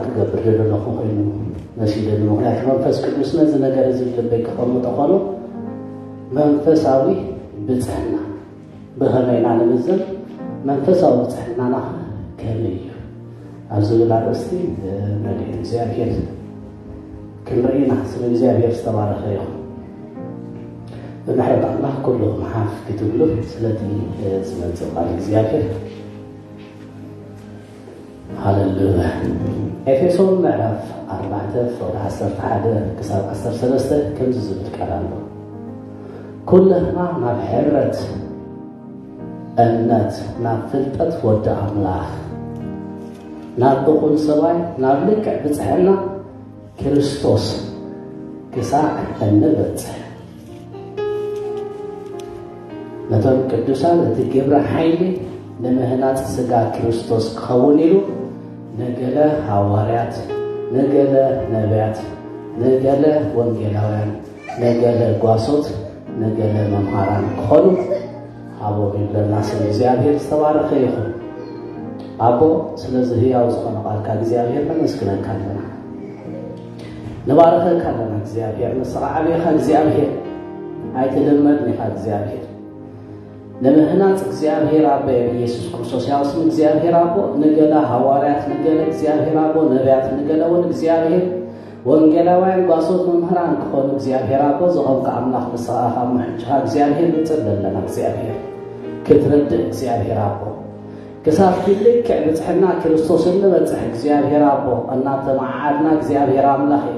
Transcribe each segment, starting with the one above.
ክገብር ደለኹ ኮይኑ መሲለኒ። ምኽንያቱ መንፈስ ቅዱስ ነዚ ነገር እዚ ልበይ ከቐምጦ ኾኑ። መንፈሳዊ ብፅሕና ብኸመይ ኢና ንምዘን? መንፈሳዊ ብፅሕናና ከመይ እዩ? ኣብ ዝብል ኣርእስቲ፣ እ፣ ረድኤት እግዚኣብሔር ክንርኢ ኢና። ስም እግዚኣብሔር ዝተባረኸ ይኹን። ብምሕረት ኣምላኽ ኩሉ ክመሓፍ ክትብሉ ስለቲ፣ እ፣ ዝመጽእ ቃል እግዚኣብሔር። ሃሌሉያ። ኤፌሶን ምዕራፍ ኣርባዕተ ፍቕዲ ዓሰርተ ሓደ ክሳብ ዓሰርተ ሰለስተ ከምዚ ዝብል ቃል ኣሎ። ኩልና ናብ ሕብረት እምነት፣ ናብ ፍልጠት ወዲ ኣምላኽ፣ ናብ እኹል ሰብኣይ፣ ናብ ልክዕ ብጽሕና ክርስቶስ ክሳዕ እንበጽሕ፣ ነቶም ቅዱሳን እቲ ግብረ ሓይሊ ንምህናጽ ስጋ ክርስቶስ ክኸውን ኢሉ፣ ንገለ ሃዋርያት፣ ንገለ ነቢያት፣ ንገለ ወንጌላውያን፣ ንገለ ጓሶት፣ ንገለ መምሃራን ክኾኑ ሃቦም ይብለና። ስም እግዚኣብሔር ዝተባረኸ ይኹን። ኣቦ፣ ስለዚ ህያው ዝኾነ ቃልካ እግዚኣብሔር ነመስግነካ ኣለና፣ ንባረኸካ ኣለና እግዚኣብሔር። ንስኻ ዓብኻ እግዚኣብሔር፣ ኣይትልመድን ኢኻ እግዚኣብሔር። ንምህናጽ እግዚኣብሔር ኣቦ፣ ኢየሱስ ክርስቶስ ያው ስም እግዚኣብሔር ኣቦ፣ ንገለ ሃዋርያት፣ ንገለ እግዚኣብሔር ኣቦ ነቢያት፣ ንገለ እውን እግዚኣብሔር ወንጌላውያን ጓሶት መምህራን ክኾኑ እግዚኣብሔር ኣቦ፣ ዝኾንካ ኣምላኽ ንስኻ ኢኻ። እሞ ሕጂ ኸኣ እግዚኣብሔር ንጽሊ ኣለና። እግዚኣብሔር ክትረድእ እግዚኣብሔር ኣቦ፣ ክሳብ እቲ ልክዕ ብጽሕና ክርስቶስ እንበጽሕ እግዚኣብሔር ኣቦ፣ እናተመዓዓድና እግዚኣብሔር ኣምላኽ እዩ።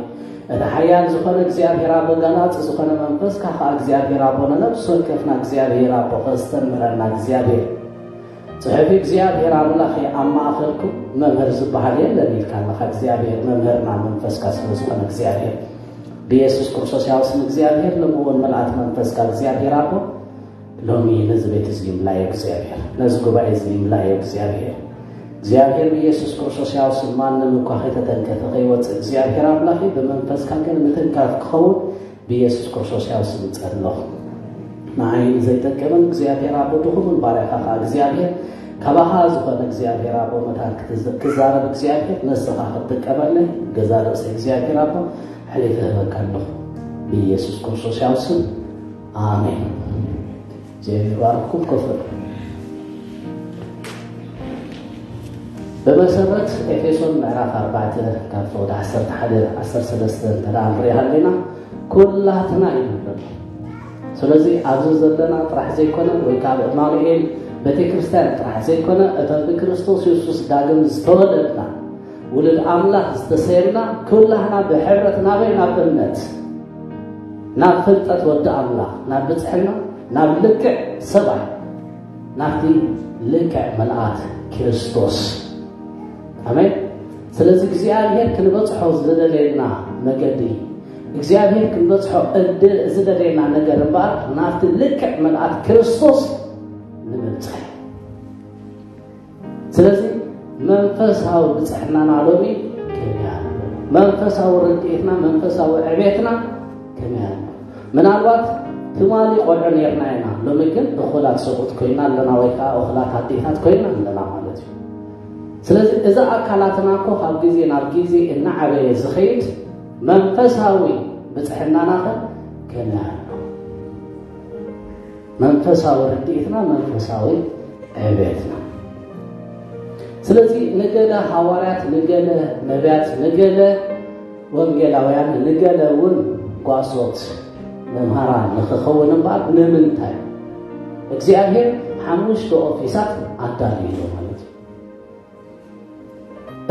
እቲ ሓያል ዝኾነ እግዚኣብሔር ኣቦ፣ ገላጺ ዝኾነ መንፈስካ ኸኣ እግዚኣብሔር ኣቦ፣ ንነፍሲ ወከፍና እግዚኣብሔር ኣቦ፣ ከስተምረና እግዚኣብሔር። ጽሑፍ እግዚኣብሔር ኣምላኽ እዩ፣ ኣብ ማእከልኩም መምህር ዝበሃል የለን ኢልካ ኣለኻ እግዚኣብሔር፣ መምህርና መንፈስካ ስለ ዝኾነ እግዚኣብሔር። ብኢየሱስ ክርስቶስ ያው ስም እግዚኣብሔር፣ ሎሚ እውን ምልኣት መንፈስካ እግዚኣብሔር ኣቦ፣ ሎሚ ነዚ ቤት እዚ ይምላዮ እግዚኣብሔር፣ ነዚ ጉባኤ እዚ ይምላዮ እግዚኣብሔር። እግዚኣብሔር ብኢየሱስ ክርስቶስ ያው ስም ማንም እኳ ከይተተንከፈ ከይወጽእ እግዚኣብሔር ኣምላኽ እዩ፣ ብመንፈስካ ግን ምትንካፍ ክኸውን ብኢየሱስ ክርስቶስ ያው ስም ጸለኹ። ንዓይ ዘይጠቅምን እግዚኣብሔር ኣቦ ድኹምን ባርያኻ ኸኣ እግዚኣብሔር ካባኻ ዝኾነ እግዚኣብሔር ኣቦ መታን ክትዝ-፣ ክዛረብ እግዚኣብሔር ንስኻ ክትጥቀመለይ ገዛ ርእሰ እግዚኣብሔር ኣቦ ሕሊፈ ህበካ ኣለኹ ብኢየሱስ ክርስቶስ ያው ስም ኣሜን። እግዚኣብሔር ይባርኽኩም። ኮፍ በሉ። ብመሰረት ኤፌሶን ምዕራፍ ኣርባዕተ ካብ ፍቕዲ ዓሰርተ ሓደ ዓሰርተ ሰለስተ እንተ ደኣ ንሪኢ ሃሊና፣ ኩላትና ኢና ንብል። ስለዚ ኣብዚ ዘለና ጥራሕ ዘይኮነ ወይ ካብ ኣማኑኤል ቤተ ክርስቲያን ጥራሕ ዘይኮነ እቶም ብክርስቶስ የሱስ ዳግም ዝተወለድና ውሉድ ኣምላኽ ዝተሰየምና ኩላህና ብሕብረት ናበይ? ናብ እምነት፣ ናብ ፍልጠት ወዲ ኣምላኽ፣ ናብ ብጽሕና፣ ናብ ልክዕ ሰብኣይ፣ ናብቲ ልክዕ መልኣት ክርስቶስ። ኣሜን። ስለዚ እግዚኣብሔር ክንበጽሖ ዝደለየና መገዲ፣ እግዚኣብሔር ክንበጽሖ እድ-፣ ዝደለየና ነገር እምበኣር ናብቲ ልክዕ መልኣት ክርስቶስ ንምብጻሕ። ስለዚ መንፈሳዊ ብጽሕናና ሎሚ ከመይ ኣሎ? መንፈሳዊ ርድኢትና፣ መንፈሳዊ ዕቤትና ከመይ ኣሎ? ምናልባት ትማሊ ቆልዑ ነርና ኢና፣ ሎሚ ግን እኹላት ሰብኡት ኮይና ኣለና፣ ወይ ከዓ እኹላት ኣዴታት ኮይና ኣለና ማለት እዩ። ስለዚ እዚ ኣካላትና እኮ ካብ ግዜ ናብ ግዜ እናዓበየ ዝኸይድ መንፈሳዊ ብጽሕናና ከ ከመይ ኣሎ? መንፈሳዊ ርድኢትና፣ መንፈሳዊ ዕቤትና። ስለዚ ንገለ ሃዋርያት፣ ንገለ ነቢያት፣ ንገለ ወንጌላውያን፣ ንገለ እውን ጓሶት መምሃራን ንኽኸውን እምበኣር ንምንታይ? እግዚኣብሔር ሓሙሽተ ኦፊሳት ኣዳልዩ ኣሎ ማለት እዩ።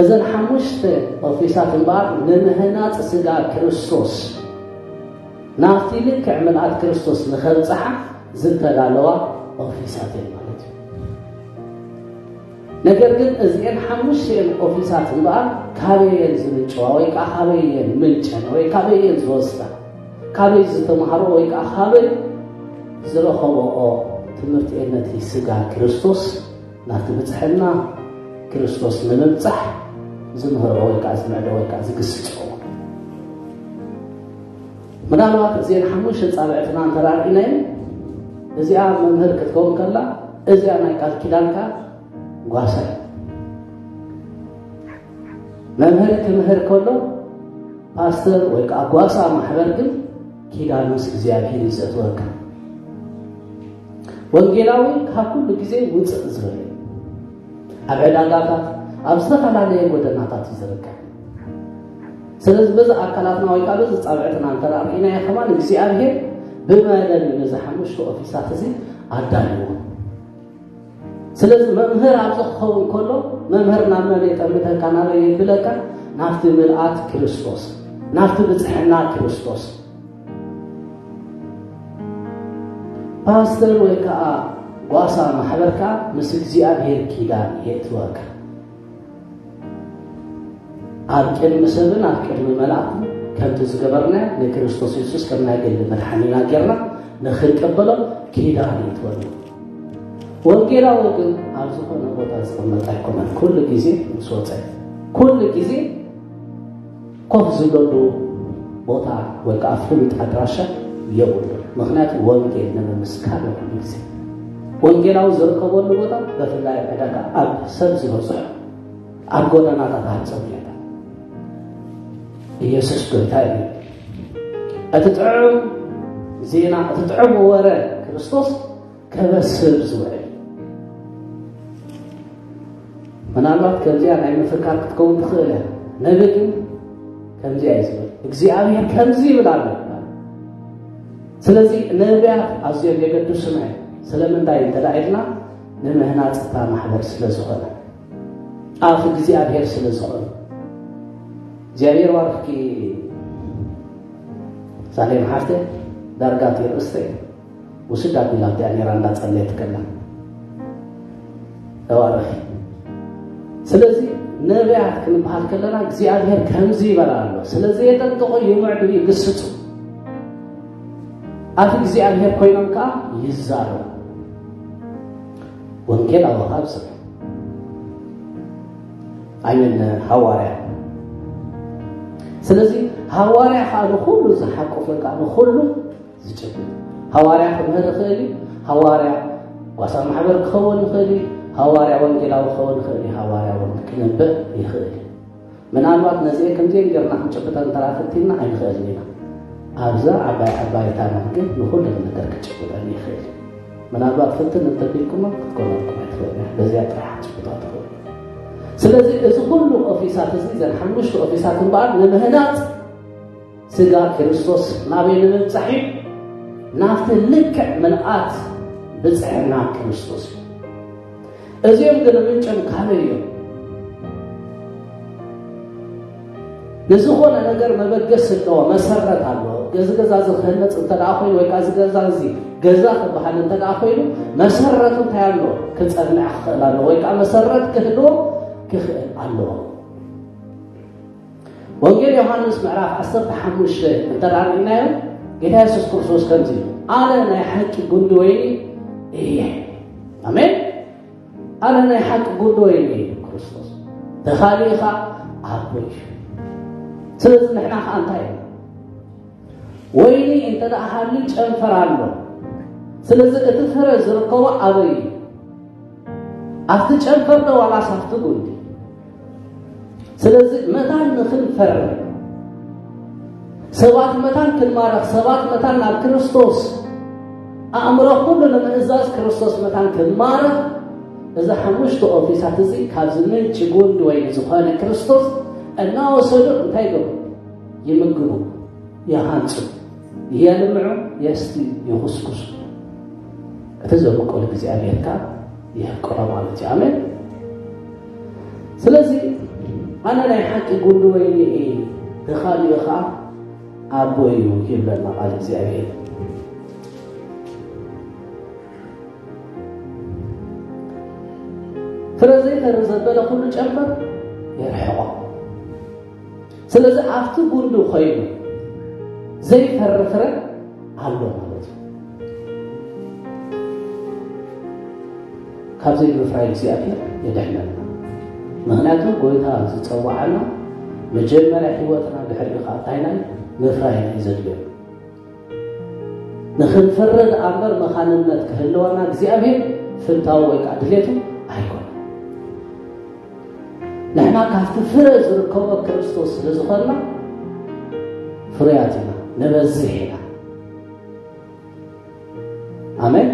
እዘን ሓሙሽተ ኦፊሳት እምበኣር ንምህናጽ ስጋ ክርስቶስ ናብቲ ልክዕ ምልኣት ክርስቶስ ንኸብጽሓ ዝተዳለዋ ኦፊሳት እየን ማለት እዩ። ነገር ግን እዚአን ሓሙሽተን ኦፊሳት እምበኣር ካበየን ዝምንጭዋ ወይ ከዓ ካበየን ምንጨን ወይ ካበየን ዝወስዳ፣ ካበይ ዝተማሃሮ ወይ ከዓ ካበይ ዝረኸበኦ ትምህርቲ እየን ነቲ ስጋ ክርስቶስ ናብቲ ብጽሕና ክርስቶስ ንምብጻሕ ዝምህርኦ ወይ ከዓ ዝምዕዶ ወይ ከዓ ዝግስጾ። ምናልባት እዚአን ሓሙሽተ ጻብዕትና እንተ ርኢናየን፣ እዚኣ መምህር ክትከውን ከላ፣ እዚኣ ናይ ቃል ኪዳንካ ጓሳ እያ። መምህር ክምህር ከሎ ፓስተር ወይ ከዓ ጓሳ ማሕበር ግን ኪዳን ምስ እግዚኣብሔር እዩ ዘእትወካ። ወንጌላዊ ካብ ኩሉ ግዜ ውፅእ ዝበለ እዩ። ኣብ ዕዳጋታት፣ ኣብ ዝተፈላለየ ጎደናታት እዩ ዝርከብ። ስለዚ በዚ ኣካላትና ወይ ከዓ በዚ ፃብዕትና እንተ ርኢናዮ ከማን እግዚኣብሔር ብመደብ ነዚ ሓሙሽተ ኦፊሳት እዚ ኣዳልዎ። ስለዚ መምህር ኣብዚ ክኸውን ከሎ መምህር ናብ መን የጠምተካ ናበይ የብለካ? ናብቲ ምልኣት ክርስቶስ፣ ናብቲ ብፅሕና ክርስቶስ። ፓስተር ወይ ከዓ ጓሳ ማሕበር ከዓ ምስ እግዚኣብሔር ኪዳን የእትወካ። ኣብ ቅድሚ ሰብን ኣብ ቅድሚ መላእክትን ከምቲ ዝገበርና ንክርስቶስ የሱስ ከም ናይ ግሊ መድሓኒና ጌርና ንክንቀበሎ ኪዳን ይትወና። ወንጌላዊ ግን ኣብ ዝኾነ ቦታ ዝቕመጥ ኣይኮነን። ኩሉ ግዜ ምስ ወፀ፣ ኩሉ ግዜ ኮፍ ዝብለሉ ቦታ ወይ ከዓ ፍሉጥ ኣድራሻ የብሉ። ምክንያቱ ወንጌል ንምምስካር ኩሉ ግዜ ወንጌላዊ ዝርከበሉ ቦታ፣ በፍላይ ዕዳጋ ኣብ ሰብ ዝበዝሖ ኣብ ጎደናታት ኣብ ጽርግያታት ኢየሱስ ጎይታ እዩ። እቲ ጥዑም ዜና፣ እቲ ጥዑም ወረ ክርስቶስ ከበስር ዝውዕል። ምናልባት ከምዚኣ ናይ ምፍካር ክትከውን ትኽእል እያ። ነቢ ግን ከምዚኣ እዩ ዝብል፣ እግዚኣብሔር ከምዚ ይብል ኣሎ ይባል። ስለዚ ነቢያት ኣዝዮም የገድሱና እዮም። ስለምንታይ እንተ ኢልና ንምህናፅ እታ ማሕበር ስለ ዝኾነ፣ ኣፍ እግዚኣብሔር ስለ ዝኾነ። እግዚኣብሔር ባርኽኪ ሳሌም ሓፍተ፣ ዳርጋ እቲ ርእስተይ ውስድ ኣቢላ እያ ነይራ እንዳጸለየት ከላ። ተባረኺ። ስለዚ ነቢያት ክንበሃል ከለና እግዚኣብሔር ከምዚ ይበል ኣሎ። ስለዚ የጠንቅቑ፣ ይምዕዱ፣ ይግስጹ። ኣፍ እግዚኣብሔር ኮይኖም ከኣ ይዛረቡ። ወንጌል ኣወሃብ ሰብ ኣይምን ሃዋርያ። ስለዚ ሃዋርያ ከኣ ንኹሉ ዝሓቁፍ ወይ ከኣ ንኹሉ ዝጭብጥ። ሃዋርያ ክምህር ይኽእል እዩ። ሃዋርያ ጓሳ ማሕበር ክኸውን ይኽእል እዩ። ሃዋርያ ወንጌላዊ ክኸውን ይኽእል እዩ። ሃዋርያ እውን ክንብእ ይኽእል እዩ። ምናልባት ነዚኤ ከምዚኤን ጌርና ክንጭብጠን እንተ ደኣ ፈቲንና ኣይንኽእልን ኢና። ኣብዛ ዓባይ ዓባይታና ግን ንኹለን ነገር ክጭብጠን ይኽእል እዩ። ምናልባት ፍትን እንተቢልኩሞ ክትኮነልኩም ኣይትኽእልን እያ። በዚኣ ጥራሕ ክትጭብጣ ትኽእሉ። ስለዚ እዚ ኩሉ ኦፊሳት እዚ፣ እዘን ሓሙሽተ ኦፊሳት እምበኣር ንምህናጽ ስጋ ክርስቶስ ናበይ ንምብጻሕ እዩ? ናብቲ ልክዕ ምልኣት ብጽሕና ክርስቶስ እዩ። እዚኦም ግን ምንጮም ካበይ እዮም? ንዝኾነ ነገር መበገሲ ኣለዎ፣ መሰረት ኣለዎ። እዚ ገዛ እዚ ክህነፅ እንተ ደኣ ኮይኑ ወይ ከዓ እዚ ገዛ እዚ ገዛ ክበሃል እንተ ደኣ ኮይኑ መሰረቱ እንታይ ኣለዎ? ክፀንዕ ክኽእል ኣለዎ ወይ ከዓ መሰረት ክህልዎ ክኽእል ኣለዎ። ወንጌል ዮሃንስ ምዕራፍ ዓሰርተ ሓሙሽተ እንተ ደኣ ርኢናዮ፣ ጌታ የሱስ ክርስቶስ ከምዚ ኢሉ፣ "ኣነ ናይ ሓቂ ጉንዲ ወይኒ እየ።" ኣሜን። "ኣነ ናይ ሓቂ ጉንዲ ወይኒ እየ" ክርስቶስ። ተኻሊ ኸኣ ኣቦ እዩ። ስለዚ ንሕና ኸኣ እንታይ ኢና? ወይኒ እንተ ደኣ ሃልዩ ጨንፈር ኣሎ። ስለዚ እቲ ፍረ ዝርከቦ ኣበይ እዩ? ኣብቲ ጨንፈር ዶ ዋላስ ኣብቲ ጉንዲ? ስለዚ መታን ንኽንፈሪ፣ ሰባት መታን ክንማረኽ፣ ሰባት መታን ናብ ክርስቶስ፣ ኣእምሮ ኩሉ ንምእዛዝ ክርስቶስ መታን ክንማረኽ፣ እዚ ሓሙሽተ ኦፊሳት እዚ ካብዚ ምንጪ ጉንዲ ወይኒ ዝኾነ ክርስቶስ እናወሰዱ እንታይ ይገብሩ? ይምግቡ፣ ይሃንጹ፣ የልምዑ፣ የስቲ፣ ይኹስኩሱ። እቲ ዘብቆ እግዚኣብሔር ከኣ የብቅሎ ማለት እዩ። ኣሜን። ስለዚ ኣነ ናይ ሓቂ ጉንዲ ወይኒ እየ፣ ተኻልዮ ከኣ ኣቦ እዩ ይብለና ቃል እግዚኣብሔር። ፍረ ዘይፈሪ ዘበለ ኩሉ ጨንፈር የርሕቖ። ስለዚ ኣብቲ ጉንዲ ኮይኑ ዘይፈሪ ፍረ ኣሎ ማለት እዩ። ካብ ዘይምፍራይ እግዚኣብሔር የድሕነና። ምኽንያቱ ጎይታ ዝጸዋዓና መጀመርያ ህይወትና ድሕሪኡ ከዓ እንታይ ናይ ምፍራይ ናይ ዘድልዮ። ንኽንፈሪ ደኣ እምበር መኻንነት ክህልወና እግዚኣብሔር ፍታው ወይ ከዓ ድሌቱ ኣይኮነን። ንሕና ካብቲ ፍረ ዝርከቦ ክርስቶስ ስለ ዝኾንና ፍሩያት ኢና፣ ንበዝሕ ኢና። ኣሜን።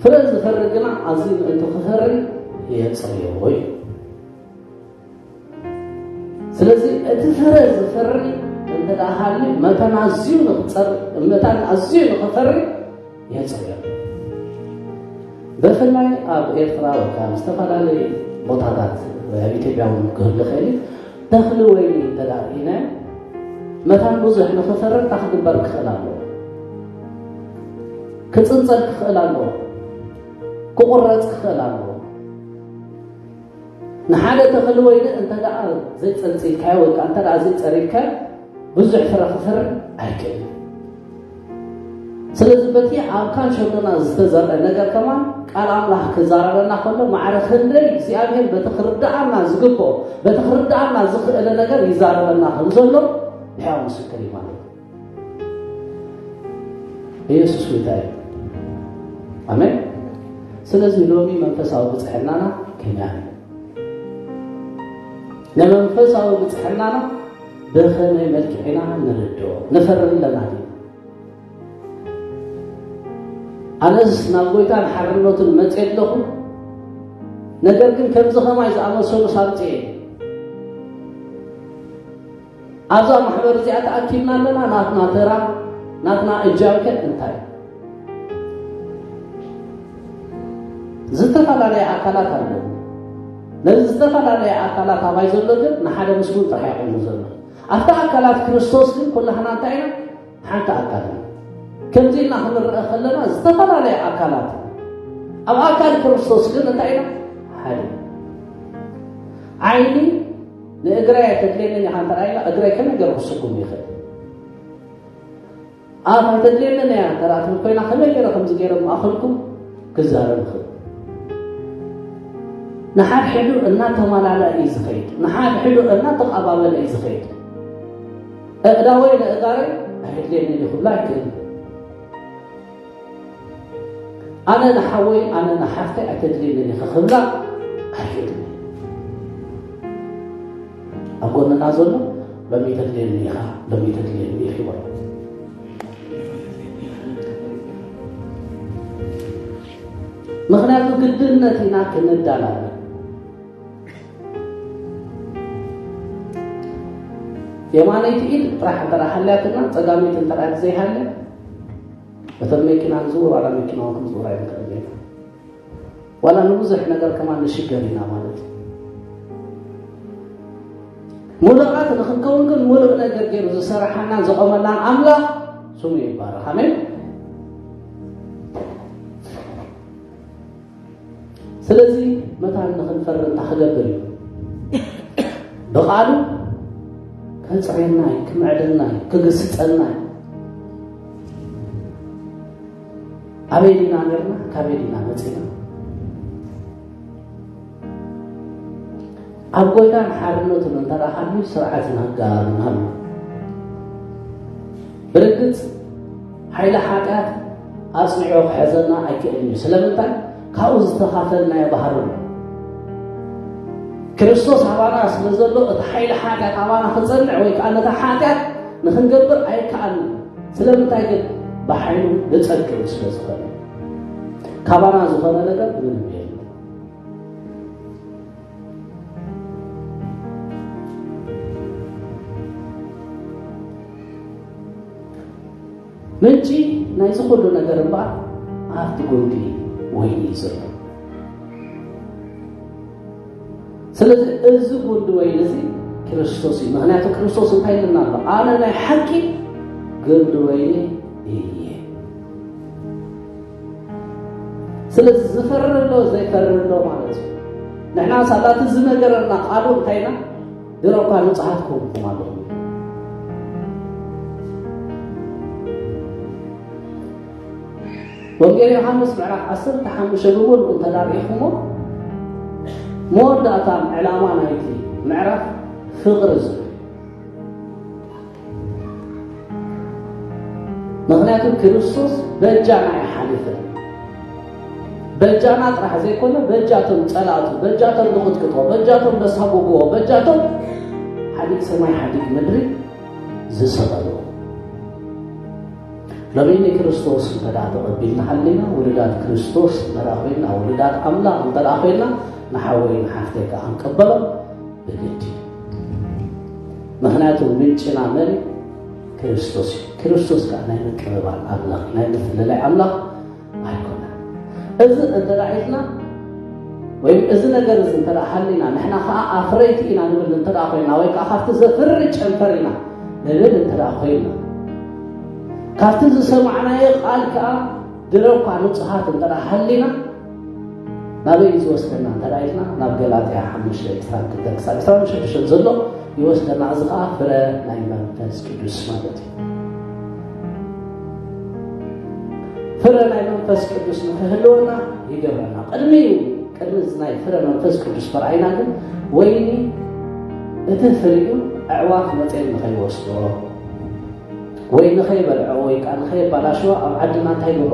ፍረ ዝፈሪ ግና ኣዝዩ ምእንቲ ክፈሪ የጽርዮ እዩ። ስለዚ እቲ ፍረ ዝፈሪ እንተ ደኣ ሃልዩ መታን ኣዝዩ ንኽጸር-፣ መታን ኣዝዩ ንኽፈሪ የጽርዮ። ብፍላይ ኣብ ኤርትራ ወይ ከዓ ኣብ ዝተፈላለዩ ቦታታት ወይ ኣብ ኢትዮጵያ እውን ክህሉ ይኽእል እዩ። ተኽሊ ወይኒ እንተ ደኣ ርኢናዮ፣ መታን ብዙሕ ንኽፈሪ እንታይ ክግበር ክኽእል ኣለዎ? ክጽንጸል ክኽእል ኣለዎ። ክቑረጽ ክኽእል ኣለዎ። ንሓደ ተኽሊ ወይኒ እንተ ደኣ ዘይጸንጺልካዮ ወይ ከዓ እንተ ደኣ ዘይጸሪግካዮ፣ ብዙሕ ፍረ ክፈሪ ኣይክእልን። ስለዚ በቲ ኣብ ካንሸሎና ዝተዘርአ ነገር ከማን ቃል ኣምላኽ ክዛረበና ከሎ ማዕረ ክንደይ እግዚኣብሔር በቲ ክርድኣና ዝግብኦ፣ በቲ ክርድኣና ዝኽእለ ነገር ይዛረበና ከም ዘሎ ሕያው ምስክር እዩ ማለት እዩ። ኢየሱስ ጎይታ እዩ። ኣሜን። ስለዚ ሎሚ መንፈሳዊ ብጽሕናና ከመይ ኣሎ? ንመንፈሳዊ ብጽሕናና ብኸመይ መልክዕ ኢና ንርድኦ? ንፈሪ ኣለና ድዩ? ኣነስ ናብ ጎይታን ሓርነቱን መጽየ ኣለኹ፣ ነገር ግን ከምዚ ኸማይ ዝኣመሰሉ ሳምጽየ። ኣብዛ ማሕበር እዚኣ ተኣኪብና ኣለና። ናትና ተራ፣ ናትና እጃም ከ እንታይ? ዝተፈላለያ ኣካላት ኣለዉ። ነዚ ዝተፈላለያ ኣካላት ኣባይ ዘሎ ግን ንሓደ ምስጉን ጥራሕ እዩ ኮይኑ ዘሎ። ኣብቲ ኣካላት ክርስቶስ ግን ኩላህና እንታይ ኢና? ሓንቲ ኣካል ኢና። ከምዚ ኢልና ክንረአ ከለና ዝተፈላለያ ኣካላት፣ ኣብ ኣካል ክርስቶስ ግን እንታይ ኢና? ሓደ። ዓይኒ ንእግረይ ኣይተድልየንን ኢኻ እንተ ኢላ፣ እግረይ ከመይ ገይሩ ክስጉም ይኽእል? ኣፍ ኣይተድልየንን እያ እንተ ትብል ኮይና፣ ከመይ ገይረ ከምዚ ገይረ ማእኸልኩም ክዛረብ ይኽእል? ንሓድሕዱ እናተማላለ እዩ ዝኸይድ፣ ንሓድሕዱ እናተቐባበለ እዩ ዝኸይድ። ኣእዳወይ ንእጋረይ ኣይድልየንን እዩ ክብላ ኣይክእልን። ኣነ ንሓወይ፣ ኣነ ንሓፍተይ ኣይተድልየንን ኢኺ ክብላ ኣይክእልን። ኣብ ጎንና ዘሎ ሎሚ ተድልየኒ ኢኻ፣ ሎሚ ተድልየኒ ኢኺ ይበሎ። ምኽንያቱ ግድነት ኢና ክንዳናለ። የማነይቲ ኢድ ጥራሕ እንተ ደኣ ሃልያትና፣ ጸጋመይቲ እንተ ደኣ ዘይሃልያ፣ እተን መኪና ንዝውር ዋላ መኪና እውን ክንዝውራ ኣይንኽእል ኢና። ዋላ ንብዙሕ ነገር ከማን ንሽገር ኢና ማለት እዩ። ሙሉኣት ንኽንከውን ግን ሙሉእ ነገር ገይሩ ዝሰራሓናን ዘቆመናን ኣምላኽ ስሙ ይባረኽ። ኣሜን። ስለዚ መታን ንኽንፈሪ እንታይ ክገብር እዩ? ብቓሉ ከጽርየና እዩ፣ ክምዕደና እዩ፣ ክግስጸና እዩ። ኣበይ ዲና ነርና? ካበይ ዲና መጺና? ኣብ ጎይታን ሓርነቱን እንተ ደኣ ሃልዩ ስርዓትን ኣገባብን ኣሎ። ብርግጽ ሓይሊ ሓጢኣት ኣጽኒዑ ክሕዘና ኣይክእልን እዩ። ስለምንታይ? ካብኡ ዝተኻፈልናዮ ባህሪ ኣሎ። ክርስቶስ ኣባና ስለ ዘሎ እቲ ሓይሊ ሓጢኣት ኣባና ክጸንዕ ወይ ከኣ ነታ ሓጢኣት ንኽንገብር ኣይከኣልን። ስለምንታይ ግን? ብሓይሉ ብጸግኡ ስለ ዝኾነ። ካባና ዝኾነ ነገር ምንም የለን። ምንጪ ናይዚ ኩሉ ነገር እምበኣር ኣብቲ ጉንዲ ወይኒ እዩ ዘሎ። ስለዚ እዚ ጉንዲ ወይኒ እዚ ክርስቶስ እዩ። ምኽንያቱ ክርስቶስ እንታይ ኢሉና ኣሎ? ኣነ ናይ ሓቂ ጉንዲ ወይኒ እየ። ስለዚ ዝፈሪ ኣሎ ዘይፈሪ ኣሎ ማለት እዩ። ንሕና ሳላቲ ዝነገረና ቃሉ እንታይ ኢና? ድሮ እኳ ንጹሃት ኮንኩም ኣለኹም። ወንጌል ዮሃንስ ምዕራፍ ዓሰርተ ሓሙሽተ ብምሉኡ እንተ ዳርኢኹሞ፣ መወዳእታ ዕላማ ናይቲ ምዕራፍ ፍቕሪ ዝብል። ምኽንያቱ ክርስቶስ በጃና እዩ ሓሊፉ። በጃና ጥራሕ ዘይኮነ፣ በጃቶም ጸላእቱ፣ በጃቶም ንቕጥቅጦ፣ በጃቶም ነሳጉግዎ፣ በጃቶም ሓዲግ ሰማይ ሓዲግ ምድሪ ዝሰቐሉ። ሎሚ ንክርስቶስ እንተ ደኣ ተቐቢልና ሃሊና፣ ውሉዳት ክርስቶስ እንተ ደኣ ኮይንና፣ ውሉዳት ኣምላኽ እንተ ደኣ ኮይንና፣ ንሓወይ ንሓፍተይ ከኣ ክንቀበሎም ብግዲ። ምኽንያቱ ምንጭና መን እዩ? ክርስቶስ እዩ። ክርስቶስ ከኣ ናይ ምቅብባል ኣምላኽ፣ ናይ ምፍልላይ ኣምላኽ ኣይኮነን። እዚ እንተ ደኣ ኢልና፣ ወይም እዚ ነገር እዚ እንተ ደኣ ሃሊና፣ ንሕና ከኣ ኣፍረይቲ ኢና ንብል እንተ ደኣ ኮይንና፣ ወይ ከኣ ካብቲ ዘፍሪ ጨንፈር ኢና ንብል እንተ ደኣ ኮይንና፣ ካብቲ ዝሰማዕናዮ ቃል ከኣ ድሮ እኳ ንጹሃት እንተ ደኣ ሃሊና፣ ናበይ እዩ ዝወስደና እንተ ደኣ ኢልና፣ ናብ ገላትያ ሓሙሽተ ዕስራን ክልተን ክሳብ ዕስራን ሽዱሽተን ዘሎ ይወስደና። እዚ ከኣ ፍረ ናይ መንፈስ ቅዱስ ማለት እዩ። ፍረ ናይ መንፈስ ቅዱስ ንክህልወና ይገብረና። ቅድሚ፣ ቅድሚ እዚ ናይ ፍረ መንፈስ ቅዱስ ምርኣይና ግን፣ ወይኒ እቲ ፍሪኡ ኣዕዋፍ መጺኤን ንኸይወስዶ፣ ወይ ንኸይበልዖ ወይ ከኣ ንኸየባላሽዎ ኣብ ዓድና እንታይ ይገብሮ?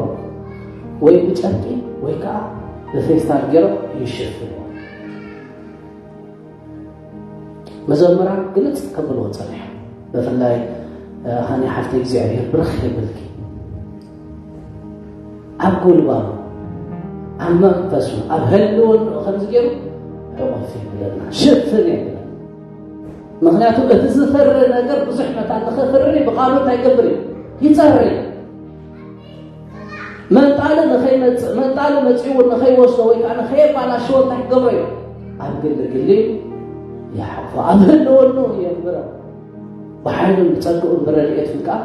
ወይ ብጨርቂ ወይ ከኣ ብፌስታል ገይሮም ይሽፍንዎ። መዘምራን ግልጽ ከብልዎ ጸኒሖም። ብፍላይ፣ እ፣ ሃኒ ሓፍተይ እግዚኣብሔር ብርኽ የብልኪ። ኣብ ጉልባቡ፣ ኣብ መንፈሱ፣ ኣብ ህልውንኡ ከምዚ ገይሩ ሕቑፍ የብለና፣ ሽፍን የብለና። ምኽንያቱ እቲ ዝፈሪ ነገር ብዙሕ መታን ንኽፍሪ ብቓሉ እንታይ ይገብር እዩ? ይጸሪ። መንጣሊ ንኸይመጽእ፣ መንጣሊ መጺኡ ንኸይወስዶ ወይ ከኣ ንኸየባላሽዎ እንታይ ክገብሮ እዩ? ኣብ ግሊ ግሊ ይሓቁፎ፣ ኣብ ህልውንኡ የንብሮ። ብሓይሉን ብጸግኡን ብረድኤቱን ከኣ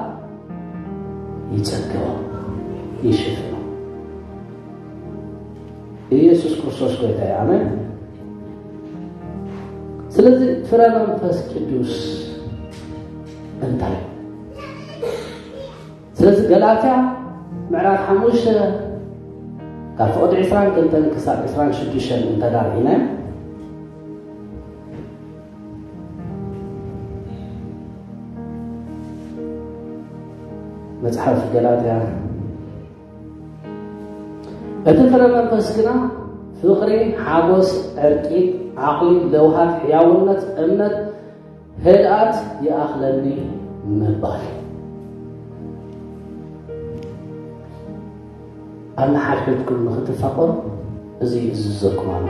ይጸግቦ፣ ይሽፍኖ። ኢየሱስ ክርስቶስ ጎይታ እዩ። ኣሜን። ስለዚ ፍረ መንፈስ ቅዱስ እንታይ እዩ? ስለዚ ገላትያ ምዕራፍ ሓሙሽተ ካብ ፍቕዲ ዕስራን ክልተን ክሳብ ዕስራን ሽዱሽተን እንተዳርኢና፣ መጽሓፍ ገላትያ፣ እቲ ፍረ መንፈስ ግና ፍቕሪ፣ ሓጎስ፣ ዕርቂ፣ ዓቕሊ፣ ለውሃት፣ ሕያውነት፣ እምነት፣ ህድኣት ይኣኽለኒ ምባል። ኣነሓድሕድኩም ንኽትፋቐሩ እዚ ይእዝዘኩም ኣሎ።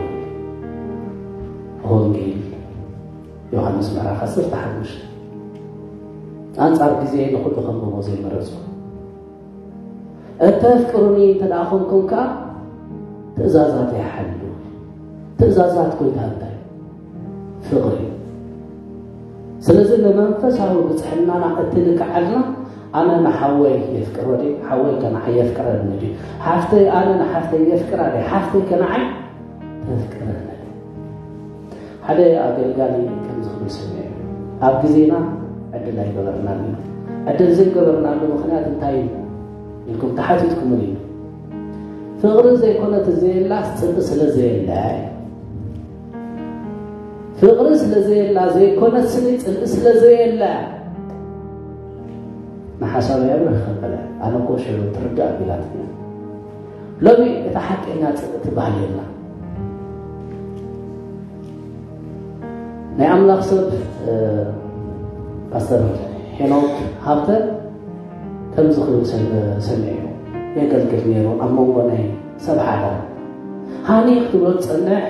ወንጌል ዮሃንስ ምዕራፍ ዓሰርተ ሓሙሽተ። ኣንጻር ግዜ ንኹሉ ከንብቦ ዘይመረጽኩ። እተፍቅሩኒ እንተ ደኣ ኾንኩም ከኣ ትእዛዛተይ ሓልዉ። ትእዛዛት ጎይታ እንታይ? ፍቕሪ። ስለዚ ንመንፈሳዊ ብጽሕናና እትልክዓልና፣ ኣነ ንሓወይ የፍቅሮ ድየ? ሓወይ ከ ንዓይ የፍቅረኒ ድዩ? ሓፍተይ፣ ኣነ ንሓፍተይ የፍቅራ ድየ? ሓፍተይ ከ ንዓይ ተፍቅረኒ ድያ? ሓደ ኣገልጋሊ ከምዚ ክብል ሰሚዐ፣ ኣብ ግዜና ዕድል ኣይገበርናሉ። ዕድል ዘይገበርናሉ ምኽንያት እንታይ እዩ ኢልኩም ተሓቲትኩምሉ እዩ። ፍቕሪ ዘይኮነት ዘየላስ ጽልኢ ስለ ዘየለ። ፍቕሪ ስለ ዘየላ ዘይኮነትስኒ ጽልኢ ስለ ዘየለ። ንሓሳብ የብርህ ከበለ፣ ኣነ እኮ ሽዑ ትርዳእ ቢላትኒ። ሎሚ እታ ሓቀኛ ጽልኢ ትበሃል የላ። ናይ ኣምላኽ ሰብ፣ እ፣ ፓስተር ሄኖክ ሃብተ ከምዚ ክብል ሰም-፣ ሰሚዐዮ። የገልግል ነይሩ ኣብ መንጎ ናይ ሰብ ሓዳር። ሃኒ ክትብሎ ትጸንሕ፣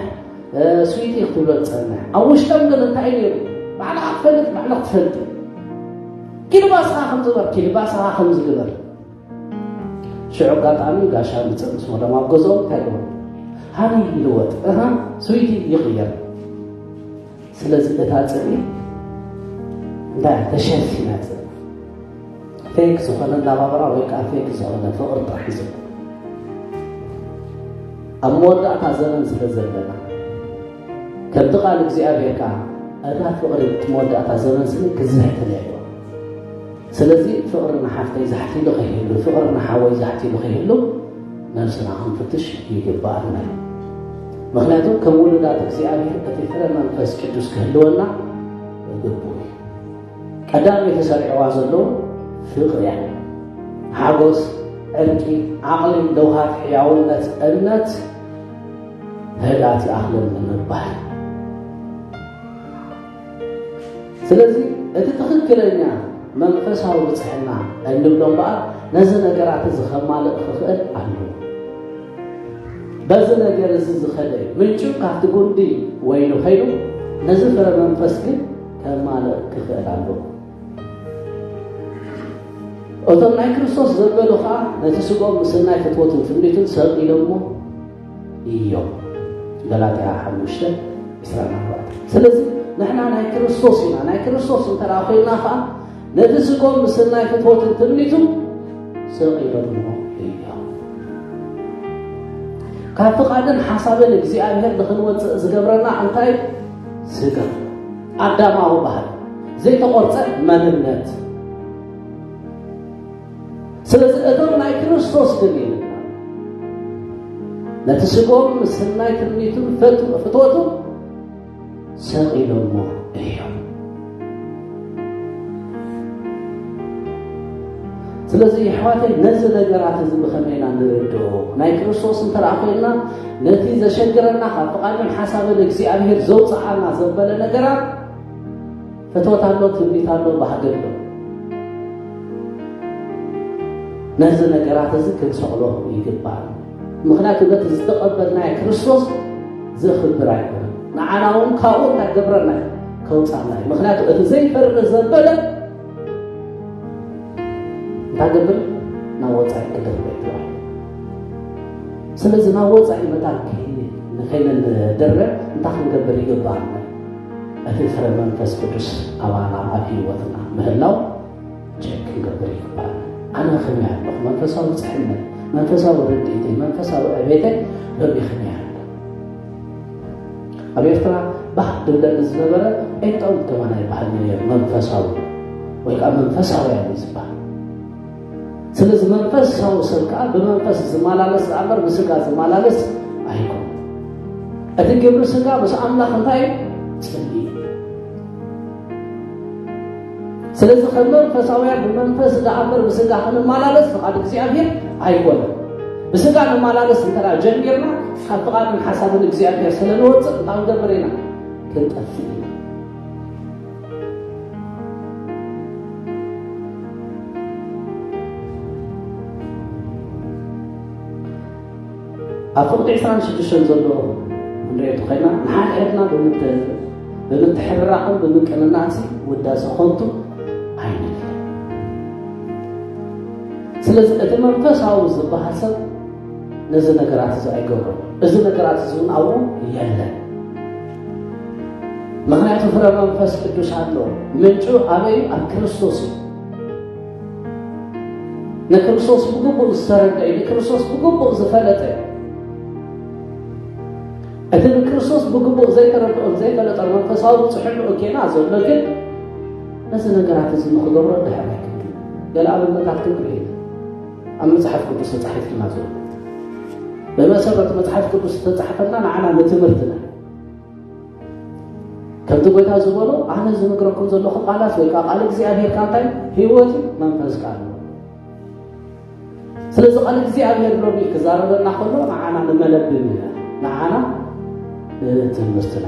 እ፣ ስዊቲ ክትብሎ ትጸንሕ። ኣብ ውሽጦም ግን እንታይ ነይሩ? ባዕልኻ ትፈልጥ፣ ባዕልኻ ትፈልጥ። ኪልባስኻ ከም ዝግበር፣ ኪልባስኻ ከም ዝግበር። ሽዑ ኣጋጣሚ ጋሻ ምጽእ ምስ ወደም ኣብ ገዝኦም እንታይ ገበሩ? ሃኒ ይልወጥ፣ እህ፣ ስዊቲ ይቕየር። ስለዚ እታ ጽልኢ እንታይ እያ? ተሸፊና ጽልኢ። ፌክ ዝኾነ ኣነባብራ ወይ ከኣ ፌክ ዝኾነ ፍቕሪ ጥራሕ እዩ ዘሎ። ኣብ መወዳእታ ዘመን ስለ ዘለና፣ ከምቲ ቃል እግዚኣብሔር ከኣ እታ ፍቕሪ እቲ መወዳእታ ዘመን ስኒ ክዝሕትል ኣለዎ። ስለዚ ፍቕሪ ንሓፍተይ ዛሕቲሉ ከይህሉ፣ ፍቕሪ ንሓወይ ዛሕቲሉ ከይህሉ ነብስና ክንፍትሽ ይግብኣና እዩ። ምኽንያቱ ከም ውሉዳት እግዚኣብሔር እቲ ፍረ መንፈስ ቅዱስ ክህልወና ግቡእ እዩ። ቀዳመይቲ ተሰሪዕዋ ዘለዉ ፍቕሪ እያ። ሓጎስ፣ ዕርቂ፣ ዓቕሊ፣ ለውሃት፣ ሕያውነት፣ እምነት፣ ህድኣት ይኣኽለኒ ምባል። ስለዚ እቲ ትኽክለኛ መንፈሳዊ ብፅሕና እንብሎ እምበኣር ነዚ ነገራት እዚ ከማልእ ክኽእል ኣለዎ። በዚ ነገር እዚ ዝኸደ እዩ። ምንጩ ካብቲ ጉንዲ ወይኑ ከይዱ ነዚ ፍረ መንፈስ ግን ከማልእ ክኽእል ኣለዎ። እቶም ናይ ክርስቶስ ዘበሉ ኸዓ ነቲ ስግኦም ምስናይ ፍትወትን ትምኒትን ሰቕ ኢሎሞ እዮም። ገላትያ ሓሙሽተ ዕስራን ኣርባዕተን። ስለዚ ንሕና ናይ ክርስቶስ ኢና። ናይ ክርስቶስ እንተ ደኣ ኮይንና ኸዓ ነቲ ስግኦም ምስናይ ፍትወትን ትምኒትን ሰቕ ኢሎሞ እዮም። ካብ ፍቓድን ሓሳብን እግዚኣብሔር ንኽንወፅእ ዝገብረና እንታይ? ስጋ፣ ኣዳማዊ ባህሪ፣ ዘይተቖርፀ መንነት። ስለዚ እቶም ናይ ክርስቶስ ግን ይብልና ነቲ ስግኦም ምስናይ ትምኒቱን ፈት-፣ ፍትወቱን ሰቒሎሞ እዮም። ስለዚ የሕዋተይ ነዚ ነገራት እዚ ብኸመይ ኢና ንርድኦ? ናይ ክርስቶስ እንተ ደኣ ኮይንና ነቲ ዘሸግረና ካብ ፍቓድን ሓሳብን እግዚኣብሔር ዘውፅኣና ዘበለ ነገራት ፍትወት ኣሎ፣ ትምኒት ኣሎ፣ ባህጊ ኣሎ። ነዚ ነገራት እዚ ክንሰቕሎ ይግባእ። ምኽንያቱ ነቲ ዝተቐበልናዮ ክርስቶስ ዘኽብር ኣይኮነን። ንዓና እውን ካብኡ እንታይ ክገብረና እዩ? ከውፃና እዩ። ምኽንያቱ እቲ ዘይፈርድ ዘበለ እንታይ ገብር? ናብ ወፃኢ ክድርበ ይግባእ። ስለዚ ናብ ወፃኢ መታን ከይ-፣ ንኸይንድረ እንታይ ክንገብር ይግባእ? እቲ ፍረ መንፈስ ቅዱስ ኣባና ኣብ ህይወትና ምህላው ቸክ ክንገብር ይግባእ። ኣነ ከመይ ኣለኹ? መንፈሳዊ ብፅሕነይ፣ መንፈሳዊ ርድኢተይ፣ መንፈሳዊ ዕቤተይ ሎሚ ከመይ ኣሎ? ኣብ ኤርትራ ባህ ድብለኒ ዝነበረ ጴንጠውን ከማና ይበሃል ነይሩ፣ መንፈሳዊ ወይ ከዓ መንፈሳውያን እዩ ዝበሃል። ስለዚ መንፈሳዊ ሰብ ከዓ ብመንፈስ ዝመላለስ ደኣ እምበር ብስጋ ዝመላለስ ኣይኮን። እቲ ግብሪ ስጋ ምስ ኣምላኽ እንታይ እዩ? ጽልኢ እዩ። ስለዚ ከም መንፈሳውያን ብመንፈስ ደኣ እምበር ብስጋ ክንመላለስ ፍቓድ እግዚኣብሔር ኣይኮነን። ብስጋ ንመላለስ እንተ ደኣ ጀሚርና ካብ ፍቓድን ሓሳብን እግዚኣብሔር ስለ ንወጽእ እንታይ ክንገብር ኢና? ክንጠፍእ ኢና። ኣብ ፍቕዲ ዕስራን ሽዱሽተን ዘሎ ክንሪኦ እንተኾይና፣ ንሓድሕድና ብምት-፣ ብምትሕርራቕን ብምቅንናዕሲ ውዳሴ ኸንቱ ኣይንግበር። ስለዚ እቲ መንፈሳዊ ዝበሃል ሰብ ነዚ ነገራት እዚ ኣይገብሮን። እዚ ነገራት እዚ እውን ኣብኡ የለን። ምኽንያቱ ፍረ መንፈስ ቅዱስ ኣሎ። ምንጩ ኣበይ እዩ? ኣብ ክርስቶስ እዩ። ንክርስቶስ ብግቡእ ዝተረድአ እዩ። ንክርስቶስ ብግቡእ ዝፈለጠ እዩ። እቲ ንክርስቶስ ብግቡእ ዘይተረድኦን ዘይፈለጠን መንፈሳዊ ብፅሕንኡ ጌና ዘሎ ግን ነዚ ነገራት እዚ ንኽገብሮ ድሕር ኣይክብል። ገለ ኣብነታት ክንርኢ ኢና። ኣብ መጽሓፍ ቅዱስ ተጻሒፍና ዘሎ። ብመሰረት መጽሓፍ ቅዱስ ዝተጻሕፈልና ንዓና ንትምህርትና። ከምቲ ጎይታ ዝበሎ፣ ኣነ ዝነግረኩም ዘለኹ ቃላት ወይ ከዓ ቃል እግዚኣብሔር ካንታይ ህይወት እዩ፣ መንፈስ ቃል ነው። ስለዚ ቃል እግዚኣብሔር ሎሚ ክዛረበና ከሎ ንዓና ንመለብን ኢና፣ ንዓና ንትምህርትና።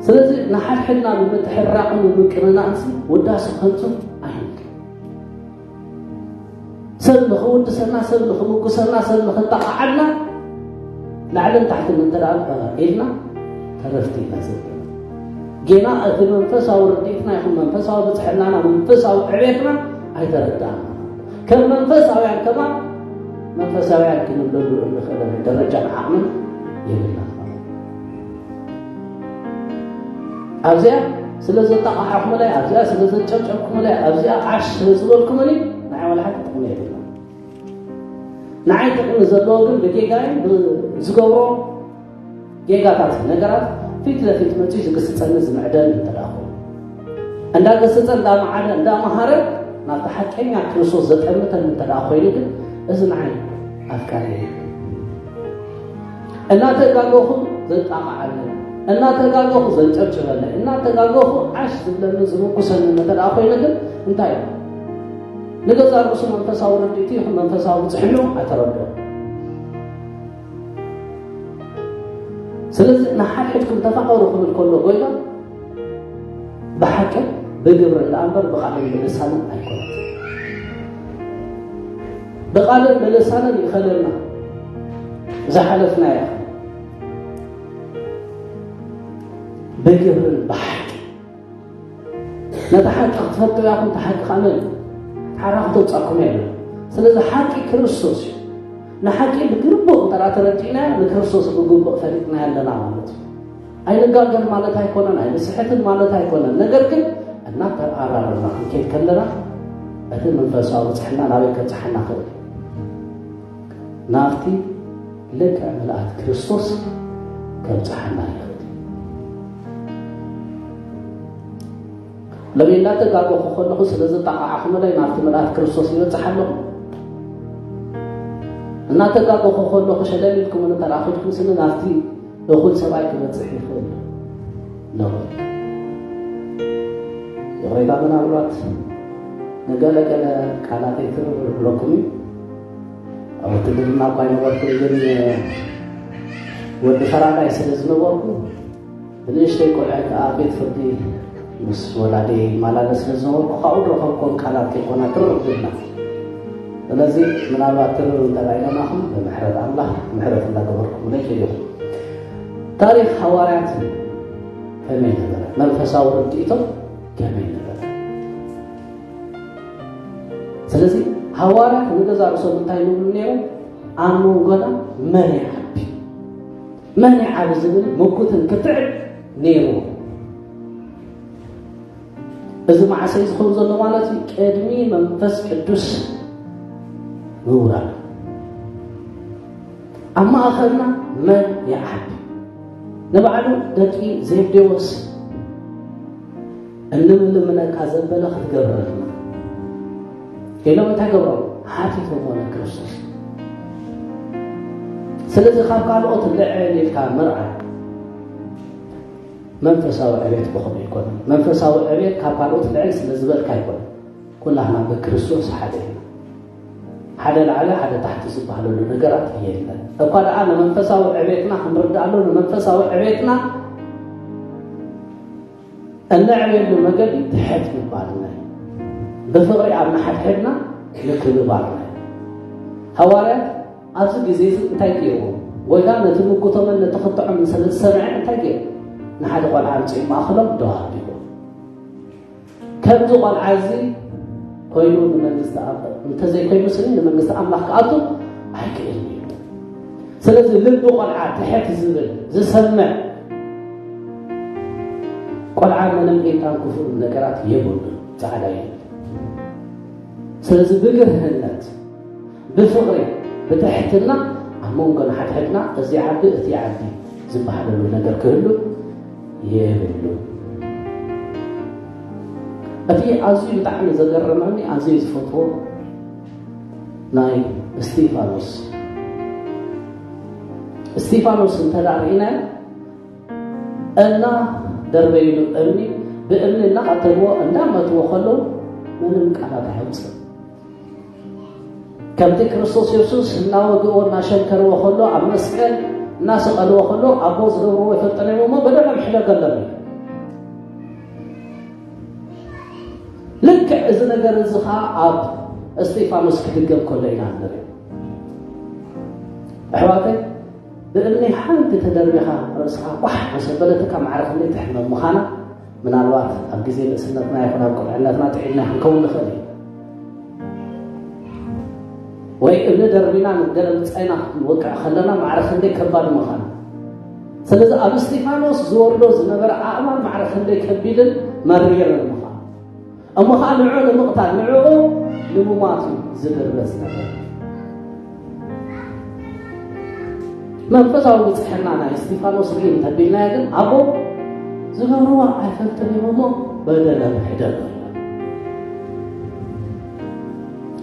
ስለዚ ንሓድሕድና ብምትሕራቕን ብምቅንናእንሲ ውዳሴ ከንቱ ኣይንግበር። ሰብ ንኽውድሰና፣ ሰብ ንኽምጉሰና፣ ሰብ ንኽጠቓዓልና ላዕልን ታሕትን እንተ ደኣ ኢልና ተረፍቲ ኢና ዘለና። ጌና እቲ መንፈሳዊ ርድኢትና ይኹን መንፈሳዊ ብፅሕናና፣ መንፈሳዊ ዕቤትና ኣይተረዳእና። ከም መንፈሳውያን ከማን መንፈሳውያን ክንብለሉ እንኽእለሉ ደረጃን ዓቕምን የብልና። ኣብዚኣ ስለ ዘጣቓዓኹምለይ፣ ኣብዚኣ ስለ ዘጨብጨብኩምለይ፣ ኣብዚኣ ዓሽ ስለ ዝበልኩምኒ ንዓይ ዋላ ሓንቲ ጥቕሚ የብልና። ንዓይ ጥቕሚ ዘለዎ ግን ብጌጋይ ብዝገብሮ ጌጋታት ነገራት ፊት ለፊት መፅዩ ዝግስፀኒ ዝምዕደኒ እንተ ደኣ ኮይኑ፣ እንዳገሰጸ፣ እንዳመዓደ፣ እንዳመሃረ ናብቲ ሓቀኛ ክርስቶስ ዘጠምተኒ እንተ ደኣ ኮይኑ ግን፣ እዚ ንዓይ ኣፍቃሪ እዩ። እናተጋገኹ ዘጣቕዓለይ፣ እናተጋገኹ ዘንጨብጭበለይ፣ እናተጋገኹ ዓሽ ዝብለኒ ዝምጉሰኒ እንተ ደኣ ኮይኑ ግን እንታይ እዩ? ንገዛ ርእሱ መንፈሳዊ ርድእቱ ይኹን መንፈሳዊ ብፅሕኑ ኣይተረድኦ። ስለዚ ንሓድሕድኩም ተፋቐሩ ክብል ከሎ ጎይታ ብሓቅን ብግብርን ደኣ እምበር ብቓልን ብልሳንን ኣይኮነት። ብቓልን ብልሳንን ይኸለልና ዝሓለፍና እያ። ብግብርን ብሓቂ ነታ ሓቂ ክትፈልጡ ያኹም ተሓቂ ካመን ሓራ ክተውፃኩም የለ። ስለዚ ሓቂ ክርስቶስ እዩ። ንሓቂ ብግቡእ እንተ ተረዲእና ንክርስቶስ ብግቡእ ፈሊጥና ኣለና ማለት እዩ። ኣይንጋገር ማለት ኣይኮነን፣ ኣይንስሕትን ማለት ኣይኮነን። ነገር ግን እናተኣራረና ክንከይድ ከለና እቲ መንፈሳዊ ብፅሕና ናበይ ከብፅሓና ክእል? ናብቲ ልክዕ ምልኣት ክርስቶስ ከብፅሓና ይኽእል። ሎሚ እንዳተጋገኹ ከለኹ ስለ ዝጠቓዓኹምለይ ናብቲ ምልኣት ክርስቶስ ይበፅሕ ኣለኹ። እናተጋገኹ ከለኹ ሸለል ኢልኩም እንተረኺድኩም ስኒ ናብቲ እኹል ሰብኣይ ክበፅሕ ይኽእል ኣለኹ። ይቕሬታ ምናልባት ንገለገለ ቃላተይ ትርር ክብለኩም እዩ። ኣብ ውትድርና እኳ ኣይነበርኩን፣ ግን ወዲ ፈራዳይ ስለ ዝነበርኩ ብንእሽተይ ቆልዐ ከዓ ቤት ፍርዲ ምስ ወላዲ ይመላለስ ስለ ዝነበርኩ ካብኡ ዝረኸብኮም ቃላት ከይኮና ትርር ዝብላ። ስለዚ ምናልባት ትርር እንተረኣይናኹም ብምሕረት ኣምላኽ ምሕረት እንዳገበርኩምለይ ከይድኹም። ታሪኽ ሃዋርያት ከመይ ነበረ? መንፈሳዊ ርድኢቶም ከመይ ነበረ? ስለዚ ሃዋርያት ንገዛ ርእሶም እንታይ ይብሉ ነይሮም? ኣብ መንጎና መን ይዓቢ፣ መን ይዓቢ ዝብል ምጉትን ክትዕን ነይርዎ። እዚ መዓሰ እዩ ዝኸውን ዘሎ ማለት እዩ? ቅድሚ መንፈስ ቅዱስ ምውራድ። ኣብ ማእኸልና መን ይዓቢ? ንባዕሉ ደቂ ዜብዴዎስ እንምልምነካ ዘበለ ክትገብረልና ኢሎም እንታይ ገብሮም? ሓቲቶሞ ንክርስቶስ። ስለዚ ካብ ካልኦት ልዕል ኢልካ ምርኣይ መንፈሳዊ ዕቤት ብኸምኡ ኣይኮነን። መንፈሳዊ ዕቤት ካብ ካልኦት ልዕል ስለ ዝበልካ ኣይኮነን። ኩላህና ብክርስቶስ ሓደ ኢና። ሓደ ላዕሊ ሓደ ታሕቲ ዝበሃለሉ ነገራት የለን። እኳ ደኣ ንመንፈሳዊ ዕቤትና ክንርድኣሉ፣ ንመንፈሳዊ ዕቤትና እነዕብየሉ መገዲ ትሕት ምባልና እዩ። ብፍቕሪ ኣብ ንሓድሕድና ምክብባርና እዩ። ሃዋርያት ኣብዚ ግዜ እዚ እንታይ ገይርዎ? ጎይታ ነቲ ምጉቶምን ነቲ ክትዖምን ስለ ዝሰምዐ እንታይ ገይሩ? ንሓደ ቆልዓ ኣምጺኡ ማእኸሎም ደው ኣቢልዎ። ከምዚ ቆልዓ እዚ ኮይኑ ንመንግስቲ ኣምላኽ እንተዘይኮይኑ ስኒ ንመንግስቲ ኣምላኽ ክኣቱ ኣይክእልን እዩ። ስለዚ ልቢ ቆልዓ ትሕት ዝብል ዝሰምዕ ቆልዓ ምንም ኢልካን ክፉእ ነገራት የብሉን፣ ጻዕዳ እዩ። ስለዚ ብግርህነት ብፍቕሪ ብትሕትና ኣብ መንጎ ንሓድሕድና እዚ ዓቢ እቲ ዓቢ ዝበሃለሉ ነገር ክህሉ የብሉ። እቲ ኣዝዩ ብጣዕሚ ዘገረመኒ ኣዝዩ ዝፈትዎ ናይ እስጢፋኖስ እስጢፋኖስ እንተ ርኢና እና ደርበይሉ እምኒ ብእምኒ እናቐተልዎ እንዳመትዎ ከሎ ምንም ቃላት ኣየውፅእ። ከምቲ ክርስቶስ የሱስ እናወግእዎ እናሸንከርዎ ከሎ ኣብ መስቀል እናሰቐልዎ ከሎ ኣቦ ዝገብርዎ ይፈልጠን እዮም እሞ በደሎም ሕደገሎም እዩ። ልክዕ እዚ ነገር እዚ ኸዓ ኣብ እስጢፋኖስ ክድገም ከሎ ኢና ንርኢ። ኣሕዋተይ ብእምኒ ሓንቲ ተደርቢኻ ርእስኻ ኳሕ መሰበለትካ ማዕረ ክንደይ ትሕመም ምዃና ምናልባት ኣብ ግዜ ንእስነትና ይኹን ኣብ ቁልዕነትና ጥዒልና ክንከውን ንኽእል እዩ። ወይ እምኒ ደርቢና ንገለ ብጻይና ክንወቅዕ ከለና ማዕረ ክንደይ ከባድ ምዃኑ። ስለዚ ኣብ እስጢፋኖስ ዝወርዶ ዝነበረ ኣእማን ማዕረ ክንደይ ከቢድን መሪርን ምዃኑ። እሞ ኸዓ ንዕኡ ንምቕታል ንዕኡ ንምሟት እዩ ዝድርበ ዝነበረ። መንፈሳዊ ብፅሕና ናይ እስጢፋኖስ ርኢ እንተቢልናዮ ግን ኣቦ ዝገብርዎ ኣይፈልጥን እዮም እሞ በደሎም ሕደጎ።